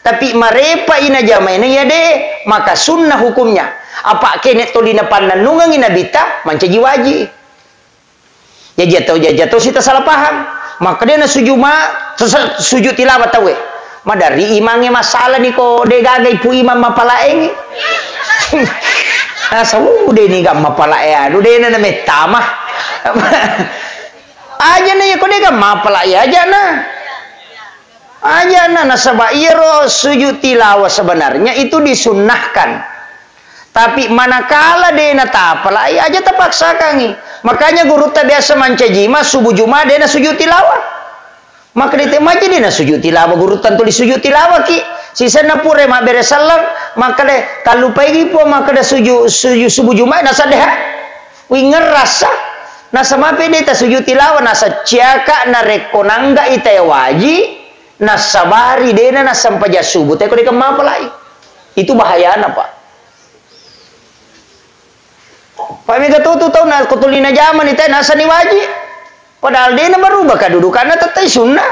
Tapi marepai najamaina iya de, maka sunnah hukumnya. Apa kene toli napannennungengi Nabitta, mancaji waji. Jaji atau jaji atau sita salah paham. Maka de nasuju ma, sese-, sujud tilawah tauwe. Madari imangnge masalah ni ko de gaga ipu imang mapalaengi. Asa ude ni ga mapalae anu de na mettama. Aja na ya ko de ga mapalae aja na. Aja na nasaba iyaro sujud tilawah sebenarnya itu disunnahkan. Tapi manakala de natapalai, aja tapaksakangi. Makanya gurutta biasa mancaji ma subuh Juma de nasujud tilawah. Maka de te maja de nasujud tilawah, gurutta tuli sujud tilawah ki. Sisenna pura mabbere selleng, maka de tallupaigi Puang, maka de sujud, sujud subuh Juma nasaddeha. Wingerrasa. Nasamape de tasujud tilawah, nasacciaka narekko nangga ita waji, nasabari dena nasampaja subuh, te ko de kemmapalai. Itu bahayana, Pak. Pak mega tutu tau na ko tuli najamani te nasani waji. Padahal dena berubah kedudukanna, tettai sunnah.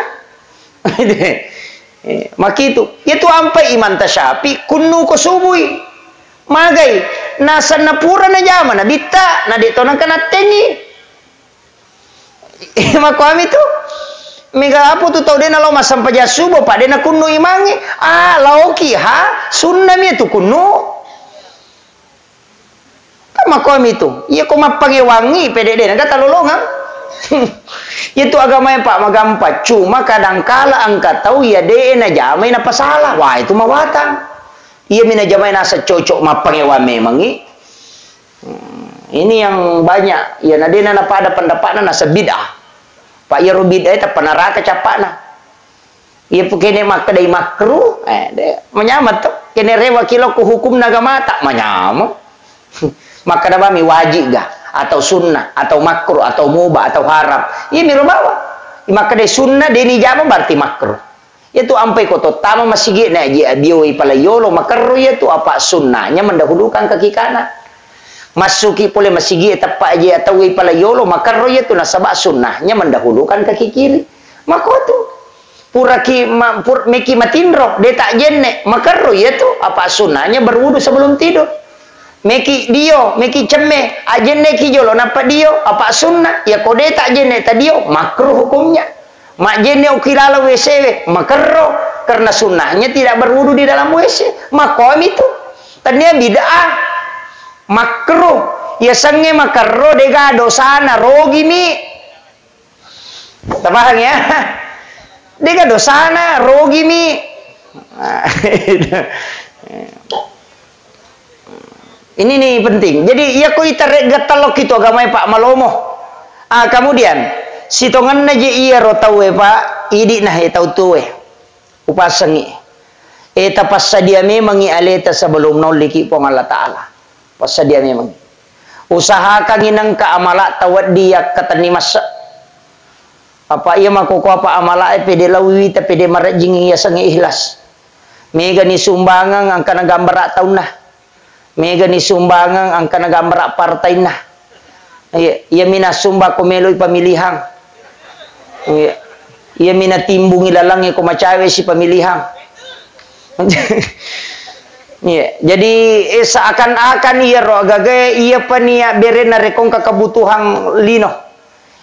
Eh, makitu. Itu ampai Imam Tasyafi kunnu ko subui. Magai, nasanna pura najama Nabitta, na de to nengka nattengi. Makkuami tu. Mega apa tu tau de nalo massampajang subuh, pa de nakunnu imangnge. Ah, laoki ha, sunnami tu kunnu. Kan makkuami tu. Iya ko mappangewangi, pede de naga talolongang. Iya tu agama yang pak magampang. Cuma kadangkala engka tau iya de najamai napasala. Wah, itu mawatang. Iya mi najamai nasa cocok mappangewang memangi. Hmm, ini yang banyak. Iya, na dena napada pendapatna nasa bid'ah. Pak, iyaro bid'ah tappa neraka cappa'na. Iya, pu kene makkedai makruh, eh, de, manyameng to. Kene rewa kilokko hukumna agamata, manyameng. Makkeda bami wajib ga, atau sunnah, atau makruh, atau mubah, atau haram. Iya miro bawa. Makkedai sunnah, deni jama berarti makruh. Iyatu ampai ko tottama masigi na aji abioi pala yolo, makerro iyatu, apa sunnahnya mendahulukan kaki kanan. Massuki pole masigi teppa aji atau pala yolo, makerro iyatu, nasaba sunnahnya mendahulukan kaki kiri. Makotu. Puraki ma-, pur-, meki matinro, de tak jenne, makerro iyatu, apa sunnahnya berwudu sebelum tidur. Meki dio, meki cemme, ajenne ki jolo nappa dio, apa sunnah, ya ko de tak jenne ta dio, makruh hukumnya. Majjenne uki laleng W C we, makerro, karena sunnahnya tidak berwudu di dalam W C. Makkomi tu. Tania bid'ah, makruh. Yasengnge makerro, dega dosana, rogimi. Tapahang ya? Dega dosana, rogimi. Ini nih penting. Jadi, iya ko ita regga telok itu agamae, Pak, malomo. Ah, kemudian, sitongenna je iya ro tauwe, Pak, idi nah e tau tuwe. Upasengi. E, tapassadia memangi aleta sebelum naolliki Puang Allah Ta'ala. Passadia memangi. Usahakangi nengka amala taweddi yakkatenni masse. Apa iya makkoko apa amala e pede lawiwi ta pede marejjingi yasengnge ikhlas. Megani sumbangan angkana gambara taunna. Megani sumbangan angkana gambara partainna. Iya, iya mina sumba ko meloi pamilihang. Iya. Iya mina timbungi lalangnge ko macawe si pamilihang. Iya, jadi, eh, seakan-akan iya ro agaga iya pania berena rekongka kebutuhan lino.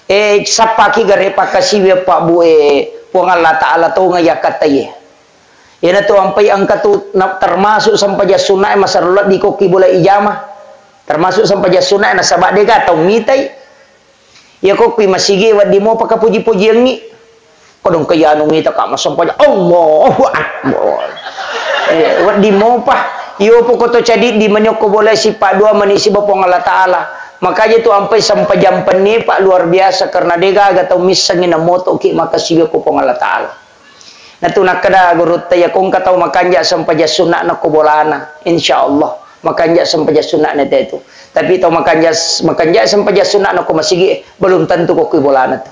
Eh, sappaki gare pakkasiwi Pak Bu, eh, Puang Allah Ta'ala tonga yakkatta iye. Iyanatu ampai engka tu na-, termasuk sempajang sunnae masero lebbi kokki bola ijama. Termasuk sempajang sunnae nasaba dega tau mitai. Iya kokki masigi wedding mopa kapoji-pojiangngi. Kodong ke anu mita ka masempajang. Allahu Akbar. Eh, wedding mopa. Iyo poko to cadiddi manyokko bola sipa dua mani siba Puang Allah Ta'ala. Makanya tu ampai sempajang penni, Pak, luar biasa, karena degaga tau missengi namotoki makasiwi ko Puang Allah Ta'ala. Natu nakkeda gurutta, iya ko engka tau makanja sempajang sunna'na ko bolana, insya Allah makanja sempajang sunna'na te tu. Tapi tau makanja, makanja sempajang sunna'na ko masigi, belum tentu ko kui bolana tu.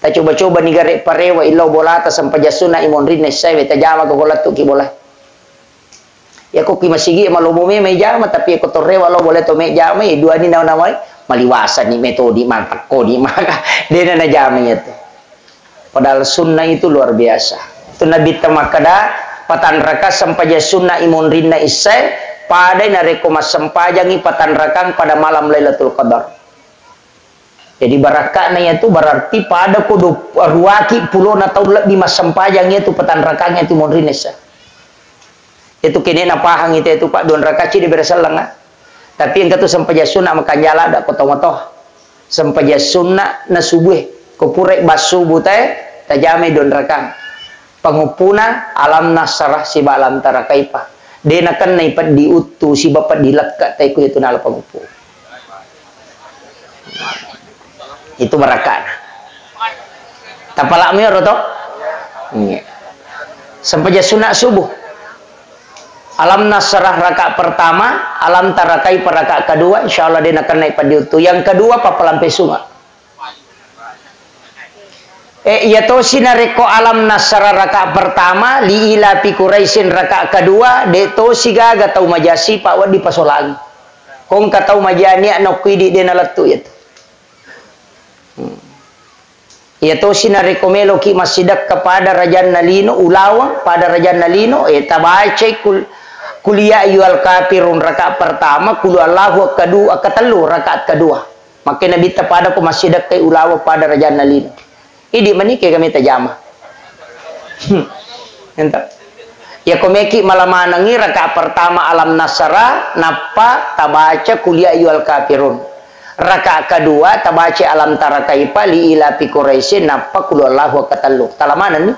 Tacoba-coba ni gare parewa illau bolata sempajang sunna imonrinna issae, tajama ko lettuki bola. Iya ko ki masigi malomo memang ijama, tapi ko torrewa lo boleh to me jama, eh, dua ni nawa-nawai, maliwasa ni metodi, matakko ni, maka dena najama itu. Padahal sunnah itu luar biasa. Itu Nabi temakkeda, patanraka sempajang sunnah imonrinna issae, padai narekko massempajangi patanrakang pada malam Lailatul Qadar. Jadi barakka'na iyatu berarti pada ko du-, ruaki pulona taung lebbi massempajang iyatu patanrakang iyatu monrinna issae. Iyatu kene napahang ite tu, Pak, dua rakaat cidi bere sellengnga. Tapi engka tu sempajang sunna makanja ladde ko tomatoa. Sempajang sunna na subue. Ko purai bassubu tae tajamai dua rakaat. Panguppuna Alam Nasrah siba Alam Tara Kaifa. De nakennai peddi uttu siba peddi lekke tae ku iyatu nala panguppu. Itu barakka'na. Tapalak mi ro to? Iya. Sempajang sunna subuh. Alam Nasrah rakaat pertama, Alam Tara Kaifa rakaat kedua, insya Allah de nakennai peddi uttu. Yang kedua, pappalampe sunga. Eh, iya tosi narekko Alam Nasrah rakaat pertama, Li Ilafi Quraisyin rakaat kedua, de tosi gaga tau maja sipa wedding pasolangi. Ko engka tau maja nia nokko idi de nalettu iyatu. Hmm. Iya tosi narekko meloki massidekka pada rajanna lino, ulaweng pada rajanna lino, eh, tabacai kul-, Qul ya ayyuhal kafirun rakaat pertama, Qul huwallahu akkadu-, akkatellu rakaat kedua. Makkeda Nabitta pada ko massidekkai ulaweng pada rajanna lino. Idi mani kega meta jama. Hmm. Enta. Iya ko meki malamanengi rakaat pertama Alam Nasrah, nappa tabaca Qul ya ayyuhal kafirun. Rakaat kedua tabaca Alam Tara Kaifa, Li Ilafi Quraisyin, nappa Qul huwallahu akkatellu. Talamanenni.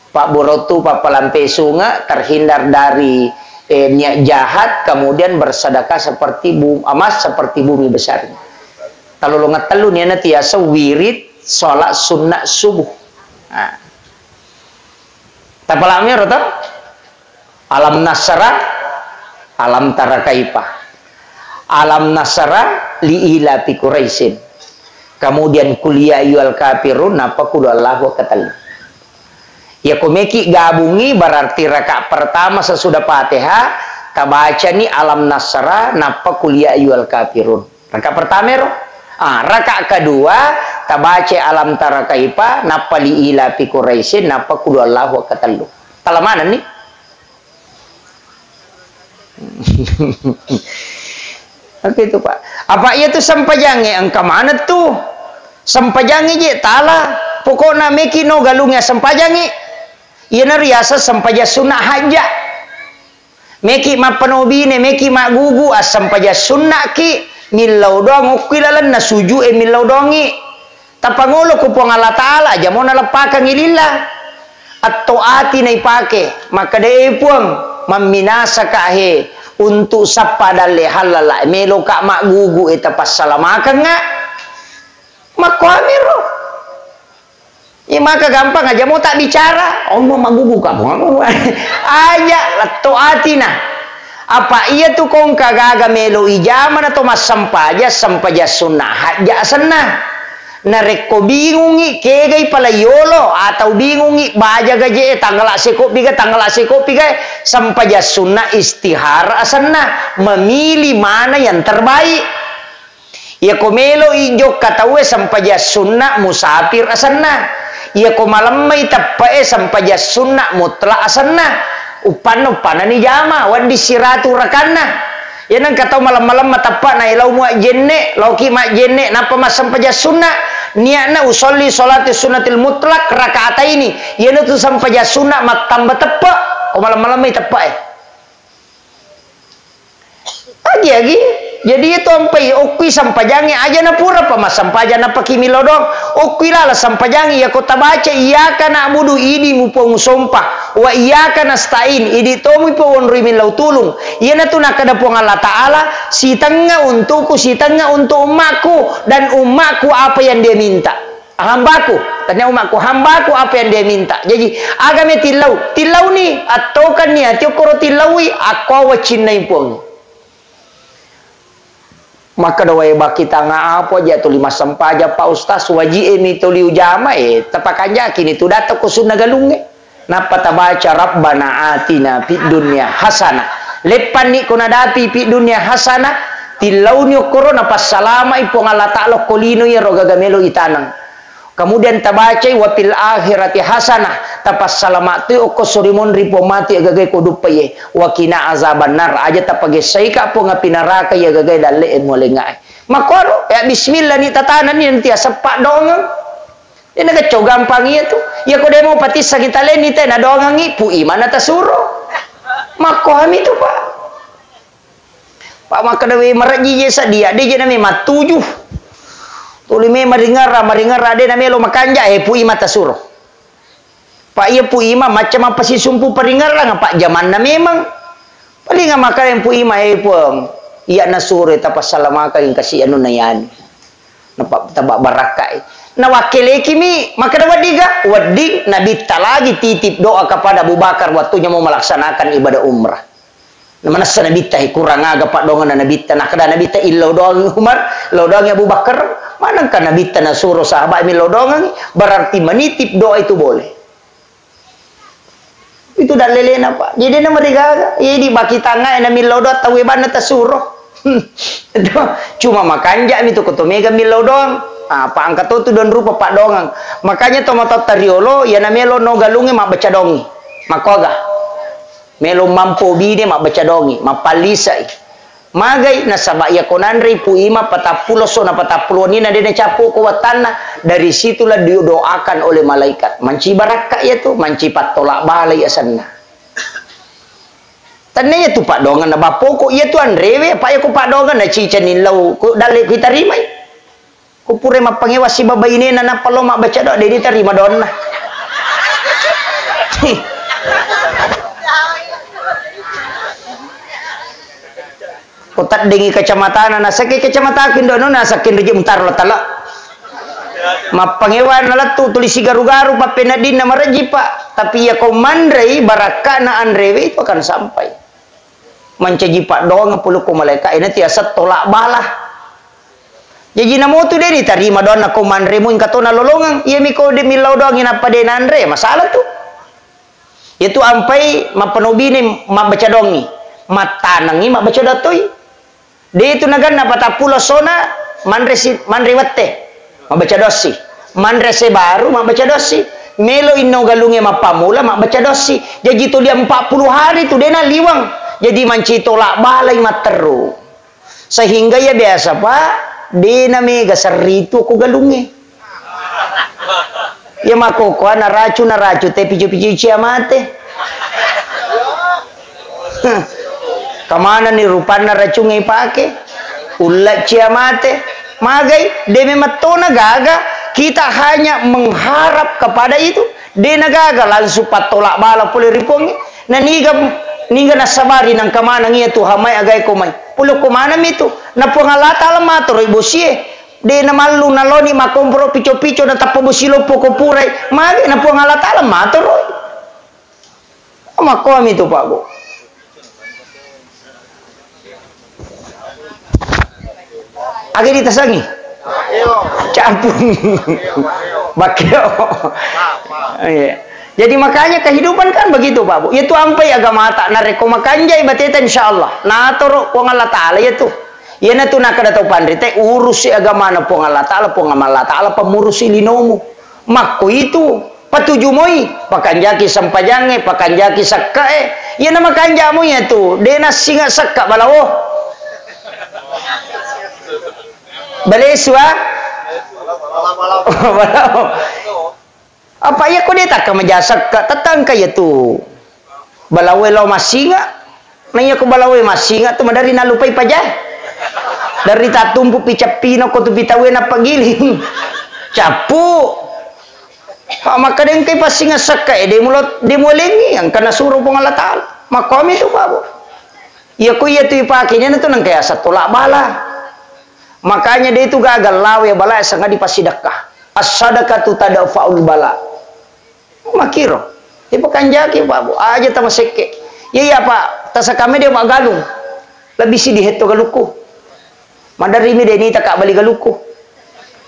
Pabburutu, pappalampe sunge, terhindar dari, eh, niat jahat, kemudian bersedekah seperti bu-, emas seperti bumi besarnya. Talolongettellu niana tiasa wirid salat sunnah subuh. Nah. Tapalak mi ro to? Alam Nasrah, Alam Tara Kaifa. Alam Nasrah, Li Ilafi Quraisyin. Kemudian Qul ya ayyuhal kafirun, nappa Qul huwallahu akkatellu. Iya ko meki gabungi, berarti rakaat pertama sesudah Fatihah, tabacani Alam Nasrah, nappa Qul ya ayyuhal kafirun. Rakaat pertama ero. Ah, rakaat kedua, tabaca Alam Tara Kaifa, nappa Li Ilafi Quraisyin, nappa Qul huwallahu akkatellu. Talamanenni. Oke itu, Pak. Apa iya tu sempajangnge engka maneng tu? Sempajangnge je tala. Pokokna meki no galungnge sempajangngi. Iyana riaseng sempajang sunna hajja. Meki mappanobine, meki maggugu, assempajang sunnaki, millau doang okki lalenna sujud e millau doangi. Tapangolo ku Puang Allah Ta'ala, aja mo naleppakengngi lillah. Atto ati naipake, makkeda, "E Puang, mamminasaka he, untuk sappa dalle hallala, meloka maggugu e tapassalamakeng a." Makkuamiro. Iya maka gampang aja mo tak bicara, onno maggugu ka Puang. Aja letto atina. Apa iya tu kongka gaga melo ijama na to massempaja, sempaja sunna hajja asenna. Narekko bingungi kegai pala yolo atau bingungi baja gaje e tanggala sekoppi ga, tanggala sekoppi ga, sempaja sunna istihara asenna, memilih mana yang terbaik. Iyako melo i jokka tauwe sempajang sunna musafir asenna. Iyako malemmai teppe'e sempajang sunna mutlak asenna. Uppanna, uppanani jama, wedding siratu rakanna. Iyana engka tau malem-malemma teppe'na, lao mua jenne, laoki majjenne, nappa massempajang sunna. Niatna usolli sholati sunnatil mutlak rakaataini. Iyana tu sempajang sunna mattamba teppe. Ko malem-malemmai teppe'e. Agi-agi. Jadi itu ampai okkui sampajangnge aja na pura pa massampajang napaki millau doang. Okkui lala sampajangnge, iyako tabaca iyyaka na'budu, idimu Puang sompa, wa iyyaka nasta'in, idi tomui Puang onroi millau tulung. Iyanatu nakkeda Puang Allah Ta'ala, sitengnga untukku, sitengnga untuk ummakku, dan ummakku apa yang dia minta. Hambaku, tania ummakku, hambaku apa yang dia minta. Jadi, agame tillau, tillauni, attokanni ati okkoro tillaui, akko wacinnai Puang. Makkeda wae baki tanga apa aja tuli massempajang Pak Ustaz, waji'e mi tuli ujama, eh, tapakanjaki ni tu datang ko sunna galungnge. Nappa tabaca, "Rabbana atina fid dunya hasanah." Leppanni ko nadapi fid dunya hasanah, tillauni okkoro napassalamai Puang Allah Ta'ala okko lino iyaro gaga melo itaneng. Kemudian tabacai, "Wa fil akhirati hasanah," tapassalama toi okko sorimonri Puang matu iya gagae ko duppaie, "wa qina azabannar," aja tapagessaika Puang api neraka iya gagae dalle'e mualengngae. Makkuaro, ya bismillah ni tatananni nanti aseppa dongeng. Dena keccau gampang iya tu. Iya ko demo patissangi talenni te nadongangi, pu imana tasuro. Makkuami tu, Pak. Pak makkeda we marejji je sadia, de je name mattuju. Tuli me maringara, maringara de namelo makanja, eh, pu ima tasuro. Pak iya pu ima macca mappasisumpu paringarang, Pak jamanna memang. Paling makkeda pu ima, eh, Puang, iya nasuro tapassalamakan kasi anunna yani. Napa taba barakkai. Nawakkelekimi makkeda wedding ga? Wedding nabitta lagi titip doa kepada Abu Bakar waktunya mau melaksanakan ibadah umrah. Manessa nabitta, eh, kurang aga paddongenna nabitta. Nakkeda nabitta, "Illau doang Umar, illau doang Abu Bakar." Manengka nabitta nasuro sahabat millau doangengngi, berarti menitip doa itu boleh. Itu dallelena, Pak. Jadi na marigaga, eh, di baki tangai na millau doa tauwe banna tasuro. Cuma makanja mi tu ko to mega millau doang. Ah, pa angka to tu don rupa paddongeng. Makanya to matotta riolo, iya na melo no galungnge mabbaca dongi. Makkoga. Melo mampo bine mabbaca dongi, mappallisai. Magai, nasaba iya ko nanrei pu ima patappulo so na patappulo wenni na de na cappu ko wattanna, dari situlah didoakan oleh malaikat. Manci barakka iya tu, manci pattolak balai asenna. Tanna iya tu paddongeng na bappoko, iya tu anrewe, apa iya ko paddongeng na cica nillau, ko dalle ku tarimai. Ko pura mappangewa siba bainena nappa lo mabbaca doa, de diterima doanna. Ko teddengi kacamatana, nasakke kacamataku indono, nasakke rije mutaro tala. Mappangewa nalettu tuli sigaru-garu pappeneddinna marejji, Pak. Tapi iya ko manrei barakkana anrewe itu akan sampai. Mancaji paddoangeng pole ko malaeka, ina tiaseng tolak bala. Jaji namotu de nitarima doanna ko manre mu engka to nalolongeng. Iyami ko de millau doangi nappa de nanre, masalah tu. Iyatu ampai mappanobine mabbaca doangi, mattanengi mabbaca doang toi. De tu naganna patappulo sona manre si, manre wette, mabbaca doang si. Manre se baru mabbaca doang si. Melo inno galunge mappamula mabbaca doang si. Jaji tuli empat puluh hari tu de naliweng. Jadi manci tolak balai matteru. Sehingga iya biasa, Pak, de na mega serritu ko galungnge. Iya makkokkoa naracu, naracu te picu-picu cia mate. Kamanani rupanna racungnge ipake? Ulla cia mate. Magai, de memang tona gaga, kita hanya mengharap kepada itu. De na gaga langsung pattolak bala pole ri Puangnge. Na niga, niga nassabari nangka maneng iya tu hamai agae ko mai. Pole ko maneng mi tu. Na Puang Allah Taala matoroi bosie. De na mallu naloni makkomporo pico-pico na tappa bosi loppo ko purai. Mage na Puang Allah Taala matoroi. Makkomi tu, Pak, Bu. Age ditasangi? Campur. Bakeo. Iya. Jadi makanya kehidupan kan begitu, Pak, Bu. Itu ampai agamata. Narekko makanjai bateta, insya Allah. Natoro Puang Allah Taala itu. Iyanatu nakkeda tau panrita, urusi agamana Puang Allah Taala, Puang Allah Taala pamurusi linomu. Makko itu, patuju moi, pakanjaki sempajangnge, pakanjaki sekkae. Iyana makanja moi iyatu, de nassinga sekka balawo. Balesu, ah? Balawo. Apa iya ko de takka maja sekka, tetangka iyatu. Balawo lao massinga. Na iya ko balawo massinga tu madari nalupai pajae. Dari tattumpu pi cappina ko tu pi tauwe nappa giling. Cappu. Pak, makkeda engkai passingeng sekka e, de mulo, de mualengi, engka nasuro Puang Allah Ta'ala. Makkomi tu, Pak, Bu. Iya ko iya tu ipake, nena tu nengka yaseng tolak bala. Makanya de tu gagal lawe bala sangadi passidekka. As-sadaqatu tadfa'ul bala. Makkiro. Ipakanjaki, Pak, Bu. Aja tamasekke. Iya, iya, Pak. Tasakame de maggalung. Lebih sidi hetto galukku. Maderrimi de nita ka bali galukku.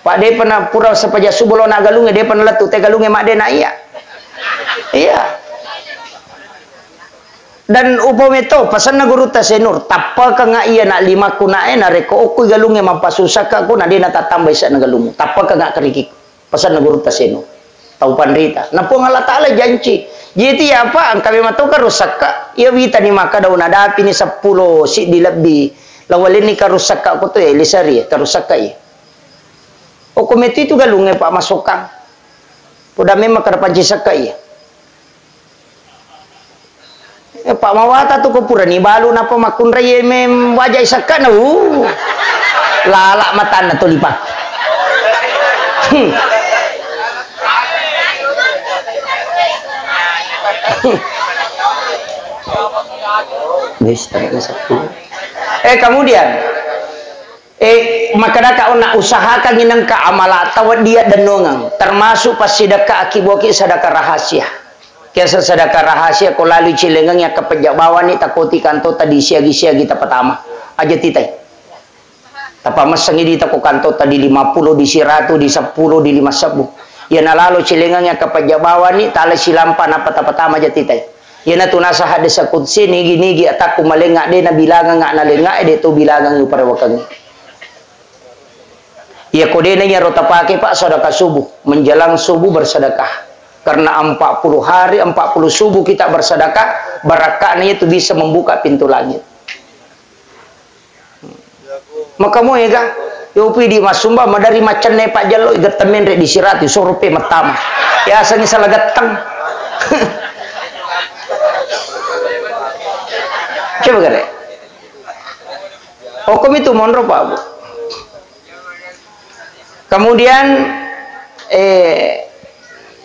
Pak, depa na pura sepaja subuh lo na galunge, depa na lettu te galunge madde na iya. Iya. Dan upame to, pasenna gurutta Senur, tappakanga iya na limakku nae, narekko okkui galunge mappasussakka ko, na de na tattamba isakna galungmu. Tappakanga kerikikku. Pasenna gurutta Senur. Tau panrita. Na Puang Allah Ta'ala janci. Jadi apa? Engka memang to karusakka. Iya witani maka daun adapi ni seppulo siddi lebbi. Lawalenni karusakka ko to ya, lisari ya, karusakka iya. Okko metu itu galunge, Pak, masukang. Poda memang kada panci sekka iya. Eh, Pak, mawata tu ko purani balu napa makkunrai mem wajai sekka na, uh. Lala matanna tolipa. Hmm. Wis, tarik na seppulo. Eh, kemudian, eh, makkedaka onna usahakangngi nengka amala tawa dia dennongeng, termasuk passidekka akiboki sedekah rahasia. Kiaseng sedekah rahasia ko lalu cilengengngi akkapejja bawani takoti kantota di siagi-siagi tapatama. Aja titai. Tapamessengngi dita ko kantota di lima puluh, di siratu, di seppulo, di lima sebbu. Iya nalalo cilengengngi akkapejja bawani, tala silampa nappa tapatama aja titai. Iyanatu nasa hadis qudsi, nigi-nigi atakku malengnga de nabilangengnga nalengnga e de to bilangengngi uparewakengngi. Iya ko de na iyaro tapake, Pak, sedekah subuh, menjelang subuh bersedekah. Karena empat puluh hari, empat puluh subuh kita bersedekah, barakka'na itu bisa membuka pintu langit. Maka mo ega, yopi di masumba madari macenne Pak Jallo, iga temenre di sirati, soro pe mattama. Yasengi salah getteng. Coba gare. Okkomi tu monro, Pak, Bu. Kemudian, eh,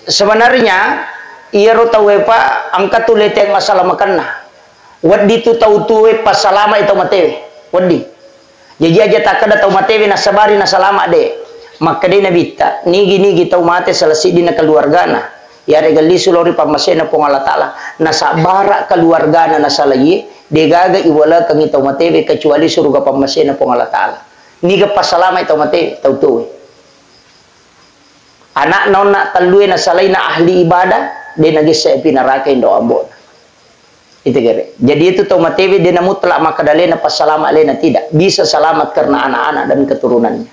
sebenarnya iyaro tauwe, Pak, engka tu leteng masalamakenna. Wedding tu tau tuwe passalama i tau matewe. Wedding. Jaji aja takkeda tau matewe nasabari nasalama de. Makkedai Nabitta, nigi-nigi tau mate sala siddinna keluargana, yarega lisu lao ri pammasena Puang Allah Ta'ala, nasabbara keluargana nasalaie, degaga iwalekengngi tau matewe kecuali suruga pammasena Puang Allah Ta'ala. Niga passalama i tau matewe, tau tuwe. Anakna onna tellue nasalaina ahli ibadah, de nagesse api neraka indo ambo'na. Itu kere. Jadi itu tau matewe de na mutlak makkeda alena passalama alena, tidak. Bisa selamat karena anak-anak dan keturunannya.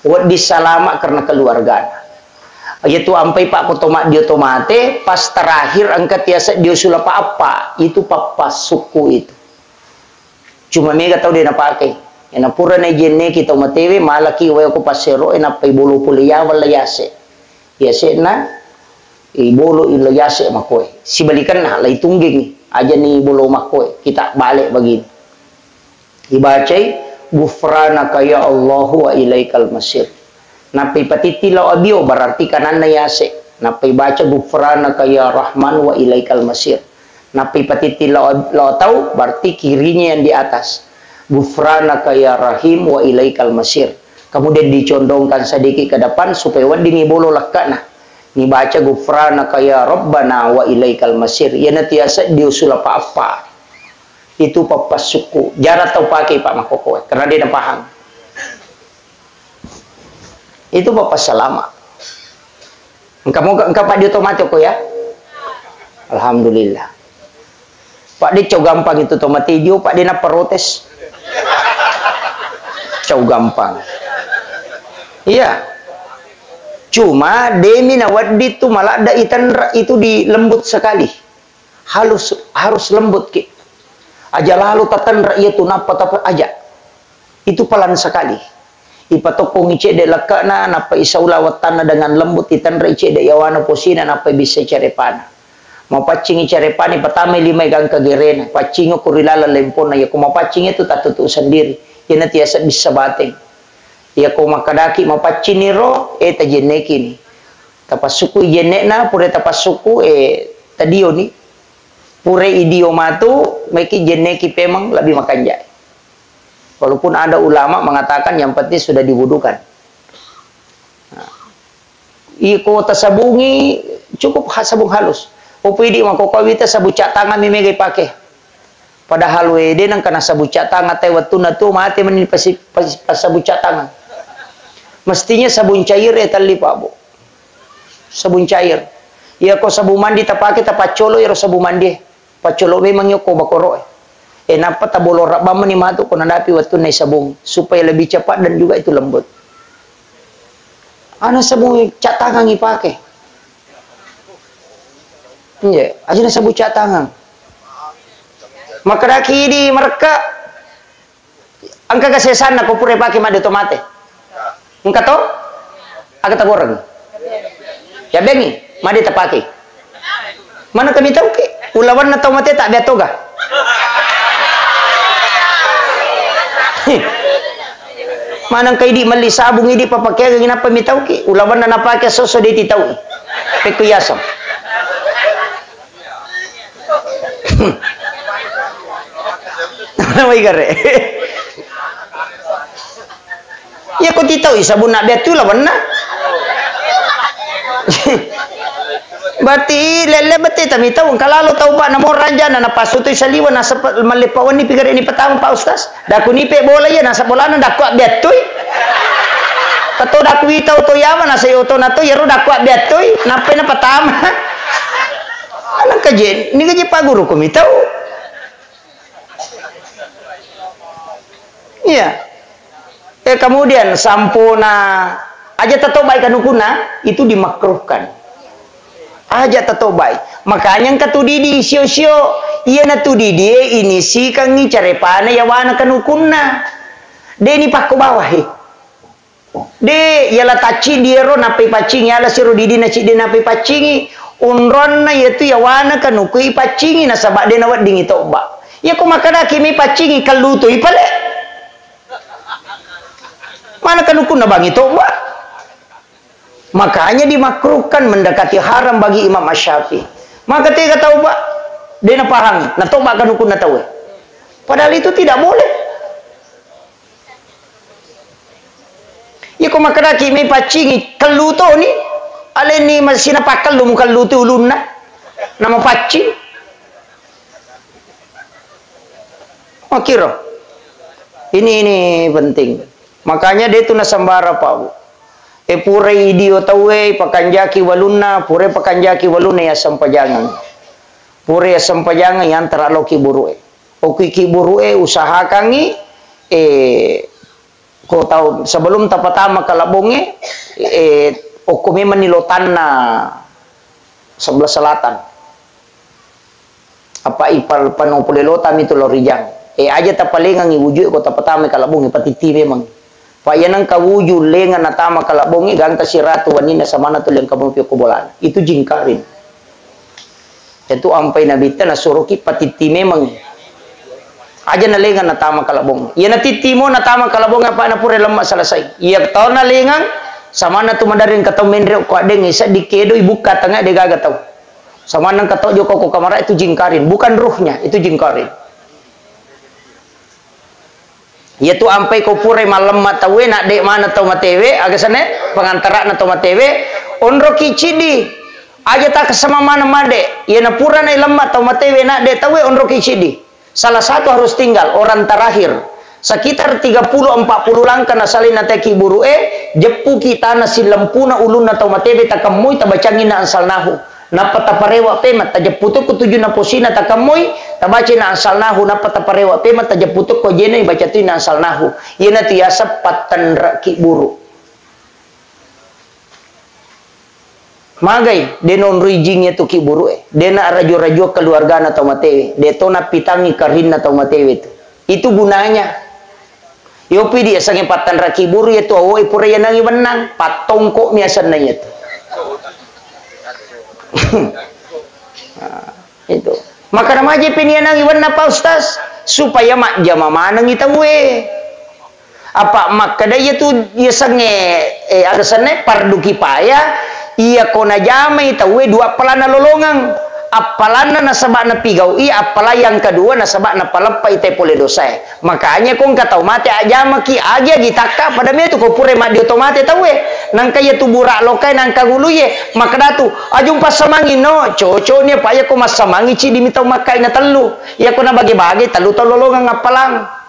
Wedding selamat karena keluargana. Yaitu ampai Pak ko to maddio to mate, pas terakhir engka tiasa dio sulapa appa, itu pappa sukku itu. Cuma mega tau de napake. Ena pura na jenneki tau matewe, malaki wae ko passero e, nappai bolo pole yawa la yase. Yase'na, ibolo illa yase makoe. Sibalikanna, la itunggengi, ajani bolo makoe, kita bale bagini. Ibacai, "Ghufranaka ya Allahu wa ilaikal masir." Nappai patitti lao abio, berarti kananna yase. Nappai baca, "Ghufranaka ya Rahman wa ilaikal masir." Nappai patitti lao, lao tau, berarti kirinya yang di atas. "Ghufranaka ya Rahim wa ilaikal masir." Kemudian dicondongkan sedikit ke depan supaya weddingi bolo lekkana. Nibaca, "Ghufranaka ya Rabbana wa ilaikal masir." Iyanatu yase dio sulapa appa. Itu pappa sukku. Jarang tau pake, Pak, makkokkoe. Karena dia paham. Itu pappa salama. Engka mo, engka Pak dio to mate ko ya? Alhamdulillah. Pak de cau gampang itu to mate dio, Pak de na protes. Cau gampang. Iya. Cuma demi na wedding tu maladda itenra itu di lembut sekali. Halus, harus lembut ki. Aja lalo tatenra iya tu nappa tapa aja. Itu pelan sekali. Ipatokkongi cedde lekkana, nappa isaula wettanna dengan lembut, itenrei cedde yawana posina, nappa ibissai carepana. Mapaccingi carepana, ipatamai limai gangka gerena, paccingi ko ri laleng lemponna, yako mapaccing itu tatutu sendiri. Iyana tiasa bissa bateng. Iyako makkedaki mapacciniro, eh, tajennekini. Tapassukku i jenne'na, pura tapassukku, eh, tadioni. Pura idio matu, maiki jenneki pemeng lebih makanjai. Walaupun ada ulama mengatakan yang penting sudah diwudukan. Nah, iko tasabungi cukup ha-, sabung halus. Opo idi mako kawita sabun cat tangan mi mega ipake. Padahal we de nengka nasabun cat tangan tai wettunna tu mate meni pasi-, pas-, passabun cat tangan. Mestinya sabun cair e telli, Pak, Bu. Sabun cair. Iyako sabun mandi tapake, tapaccolo iyaro sabun mandi e. Paccolo memang iyako bakoro e. E, nappa tabolong rabbang meni matu ko nadapi wettunna isabungi, supaya lebih cepat dan juga itu lembut. Ana sabung cat tangan ipake. Iya, aja na sabung cat tangan. Makkedaki di merekka, engka ga sesanna ko pura pake made to mate? Engka to? Aga taboreng? Ya bengi, made tapake. Mana kami tau ke? Ulawanna tau mate tak biatoga. Maneng ka idi melli sabung idi papakeang, inappa mitauki? Ulawanna napake soso de titaui. Pekku yaseng. Wai gare. Iya ko titaui sabunna beatu ulawanna. Berarti lelle bette tamitau, engka lalo tau, Pak, namo ranja na napasutui saliwa, nasaba malleppa wenni pigare ni petang, Pak Ustaz. Dakku nipe bola iya, nasaba bolana dakku abbeattui. Kato dakku ita oto yama, nasai oto nato yero dakku abbeattui, nappai napatama. Anak kaje, ni kaje Pak Guru ko mitau. Iya. Eh, kemudian sampuna aja tatobai kanukunna, itu dimakruhkan. Aja tatobai. Makanya engka tu didi sio-sio, iyana tu didi e inisikangi carepana yawana kanukunna. Deni pakko bawahi. De, yala tacciddi ero nappai paccingi, yala siro didi na ciddi nappai paccingi, onronna iyatu yawana kanuku ipaccingi nasaba de naweddingi tobba. Iyako makkedaki mi paccingi, kellutui pale. Mana kanukunna bangi tobba? Makanya dimakruhkan, mendekati haram bagi Imam Asy-Syafi'i. Maka tega tau, Pak, de napahangi, natoba kanukunna tauwe. Padahal itu tidak boleh. Iyako makkedaki mi paccingi, kellu toni, aleni masina pakkellu, mukellu tu ulunna, nama paccing. Makkiro. Ini, ini penting. Makanya de tu nasambara, Pak, Bu. E, purai idio tauwe, pakanjaki walunna, purai pakanjaki walunna, ya sempajangeng. Purai ya sempajangeng, yantara loki buru'e. Okki ki buru'e, usahakangi, e, ko tau sebelum tapatama kalabbongnge, e, okko memenni lotanna sebelah selatan. Apa ipal pano pole lotami tu lao rijang. E, aja tapalengangi wujue ko tapatama kalabbongnge, patitti memang. Pa iya nengka wuju lenga natama kalabbongnge, gangka siratu waninna samana tu lengka mopi ko bolana. Itu jingkarin. Itu ampai nabitta nasuroki patitti memang. Aja nalengang natama kalabbong. Iya natittimo natama kalabbong apa na pura lemma selesai. Iya tau nalengang, samana tu madareng katau menre ko addeng isa dikedo ibukka tengah de gaga tau. Samana engka tau joko ko kamara itu jingkarin, bukan ruhnya, itu jingkarin. Iya tu ampai ko purai mallemma tauwe, nadde mana tau matewe, aga sene pengantarana tau matewe, onroki cidi. Aja takesama mana made, iya na pura nai lemma tau matewe, nadde tauwe, onroki cidi. Salah satu harus tinggal, orang terakhir. Sekitar tiga puluh empat puluh langkah nasalai nateki buru'e, jeppuki tanah sillempuna ulunna tau matewe, takemmui, tabacangi na ansalnahu. Nappa taparewa pema, tajeppu tokko tujunna posina, takemmui, tabaca na ansalnahu, nappa taparewa pema, tajeppu tokko jena, ibaca tu na ansalnahu. Iyanatu yaseng pattenreki buru. Magai, de naonroi jing iyatu ki buru'e. De na raju-rajua keluargana tau matewe. De to napitangi karinna tau matewe tu. Itu gunanya. Yopi di asengnge pattanraki buru iyatu awoe pura yanangi bennang. Pattongko mi asenna iyatu. Nah, itu. Maka namaje pinianangi wenna, Pak Ustaz, supaya majjama manengi tauwe. Apa makkeda iyatu yasengnge, eh, aga senna, fardu kifayah, iyako najamai tauwe dua appalanna lolongeng. Appalanna nasaba napigau'i, appalang yang kedua nasaba napaleppai te pole dosae. Makanya ko engka tau mate ajjamaki, agi-agi takka pada metu ko pura maddio to mate tauwe. Nangka iyatu bura lokae nangka nguluye, makkedatu, "Ajung passamangi no, cocokni apa iyako massamangi ciddi mi tau makkai na tellu. Iyako nabage-bage tellu tau lolongeng appalang."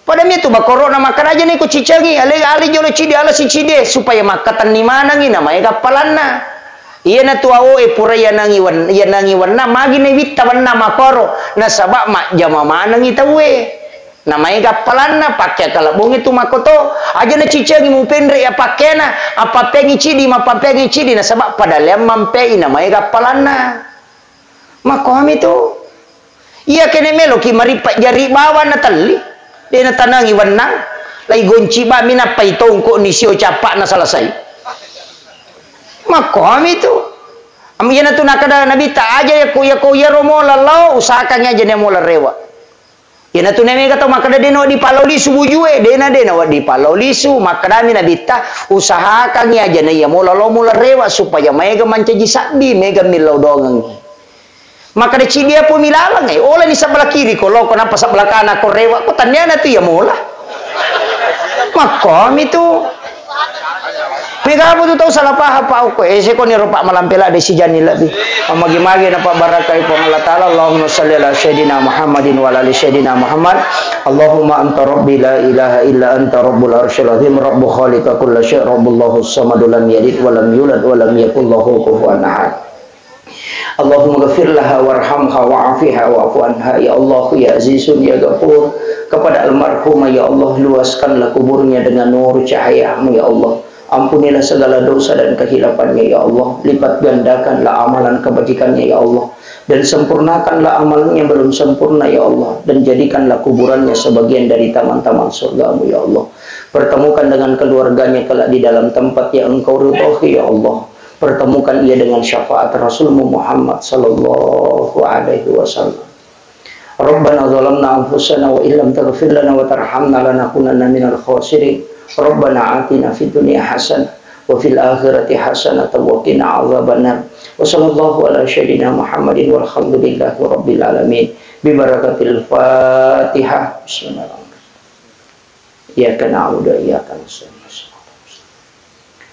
Pada mitu bakoro'na makkeda aja ni ko cicengi, ale, ale jolo cidi, ala si cidi, supaya makkatenni manengi na maega appalanna. Iyanatu awoe pura iyanangi wen-, iyanangi wenna, magi ne witta wenna makoro, nasaba majjama manengi tauwe. Na maega appalanna, pakke akkalebongnge tu makkoto, aja na cicengi mupenre ya pakkena, appappeangi cidi, mappappeangi cidi, nasaba pada leang mampei na maega appalanna. Makkomi tu. Iya kene meloki maripa jari bawang na telli. De na tanangi wennang. Lai gonci ba minappai tongko ni sio capa na selesai. Makkomi tu. Am iya na tu nakada Nabi ta aja ya ko, ya ko ya romo lalau usahakan aja ne mo larewa. Iyanatu na mega tau makkeda, "De nawedding pallao lisu bujue." Dena, de nawedding pallao lisu. Makkedami Nabitta, "Usahakangngi aja na iya mola lao mola rewa supaya maega mancaji sabbi, mega millau doangengngi." Makkeda, "Ciddi apa milaleng, eh? Olani sebelah kiri ko loko, nappa sebelah kanan ko rewa, ko tanniana tu iya mola." Makkomi tu. Mega apa tu tau salah paham, Pak, okko. Eh, sekoni ro, Pak, malampe ladde sijanni lebbi. Magi-magi na pabarakai Puang Allah Taala. Allahumma salli ala Sayyidina Muhammadin wa ala ali Sayyidina Muhammad. Allahumma anta rabbi la ilaha illa anta rabbul arsyil azim, rabbu khaliqa kulla syai, rabbullahu samadu lam yalid wa lam yulad wa lam yakul lahu kufuwan ahad. Allahumma ghafir laha warhamha wa'afiha wa'fu anha. Ya Allah, ya Azizun, ya Ghafur, kepada almarhumah, ya Allah, luaskanlah kuburnya dengan nur cahayamu, ya Allah. Ampunilah segala dosa dan kehilafannya, ya Allah. Lipat gandakanlah amalan kebajikannya, ya Allah. Dan sempurnakanlah amalnya belum sempurna, ya Allah. Dan jadikanlah kuburannya sebagian dari taman-taman surgamu, ya Allah. Pertemukan dengan keluarganya kelak di dalam tempat yang Engkau ridhoi, ya Allah. Pertemukan ia dengan syafaat Rasulmu Muhammad sallallahu alaihi wasallam. Rabbana zalamna anfusana wa illam taghfir lana wa tarhamna lanakunanna minal khasirin. Rabbana atina fid dunya hasanah wa fil akhirati hasanatan wa qina adzabannar. Wa sallallahu ala sayyidina Muhammadin walhamdulillahi rabbil alamin. Bi barakatil Fatihah. Bismillahirrahmanirrahim. Iyyaka na'budu wa iyyaka nasta'in.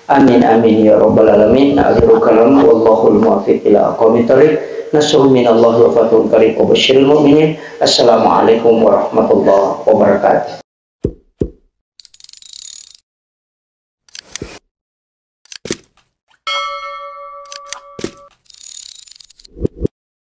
Amin, amin, ya rabbal alamin. Akhirul kalam, wallahul muwaffiq ila aqwamit thariq. Nasrun minallahi wa fathun qarib wa basyiril mu'minin. Assalamualaikum warahmatullahi wabarakatuh.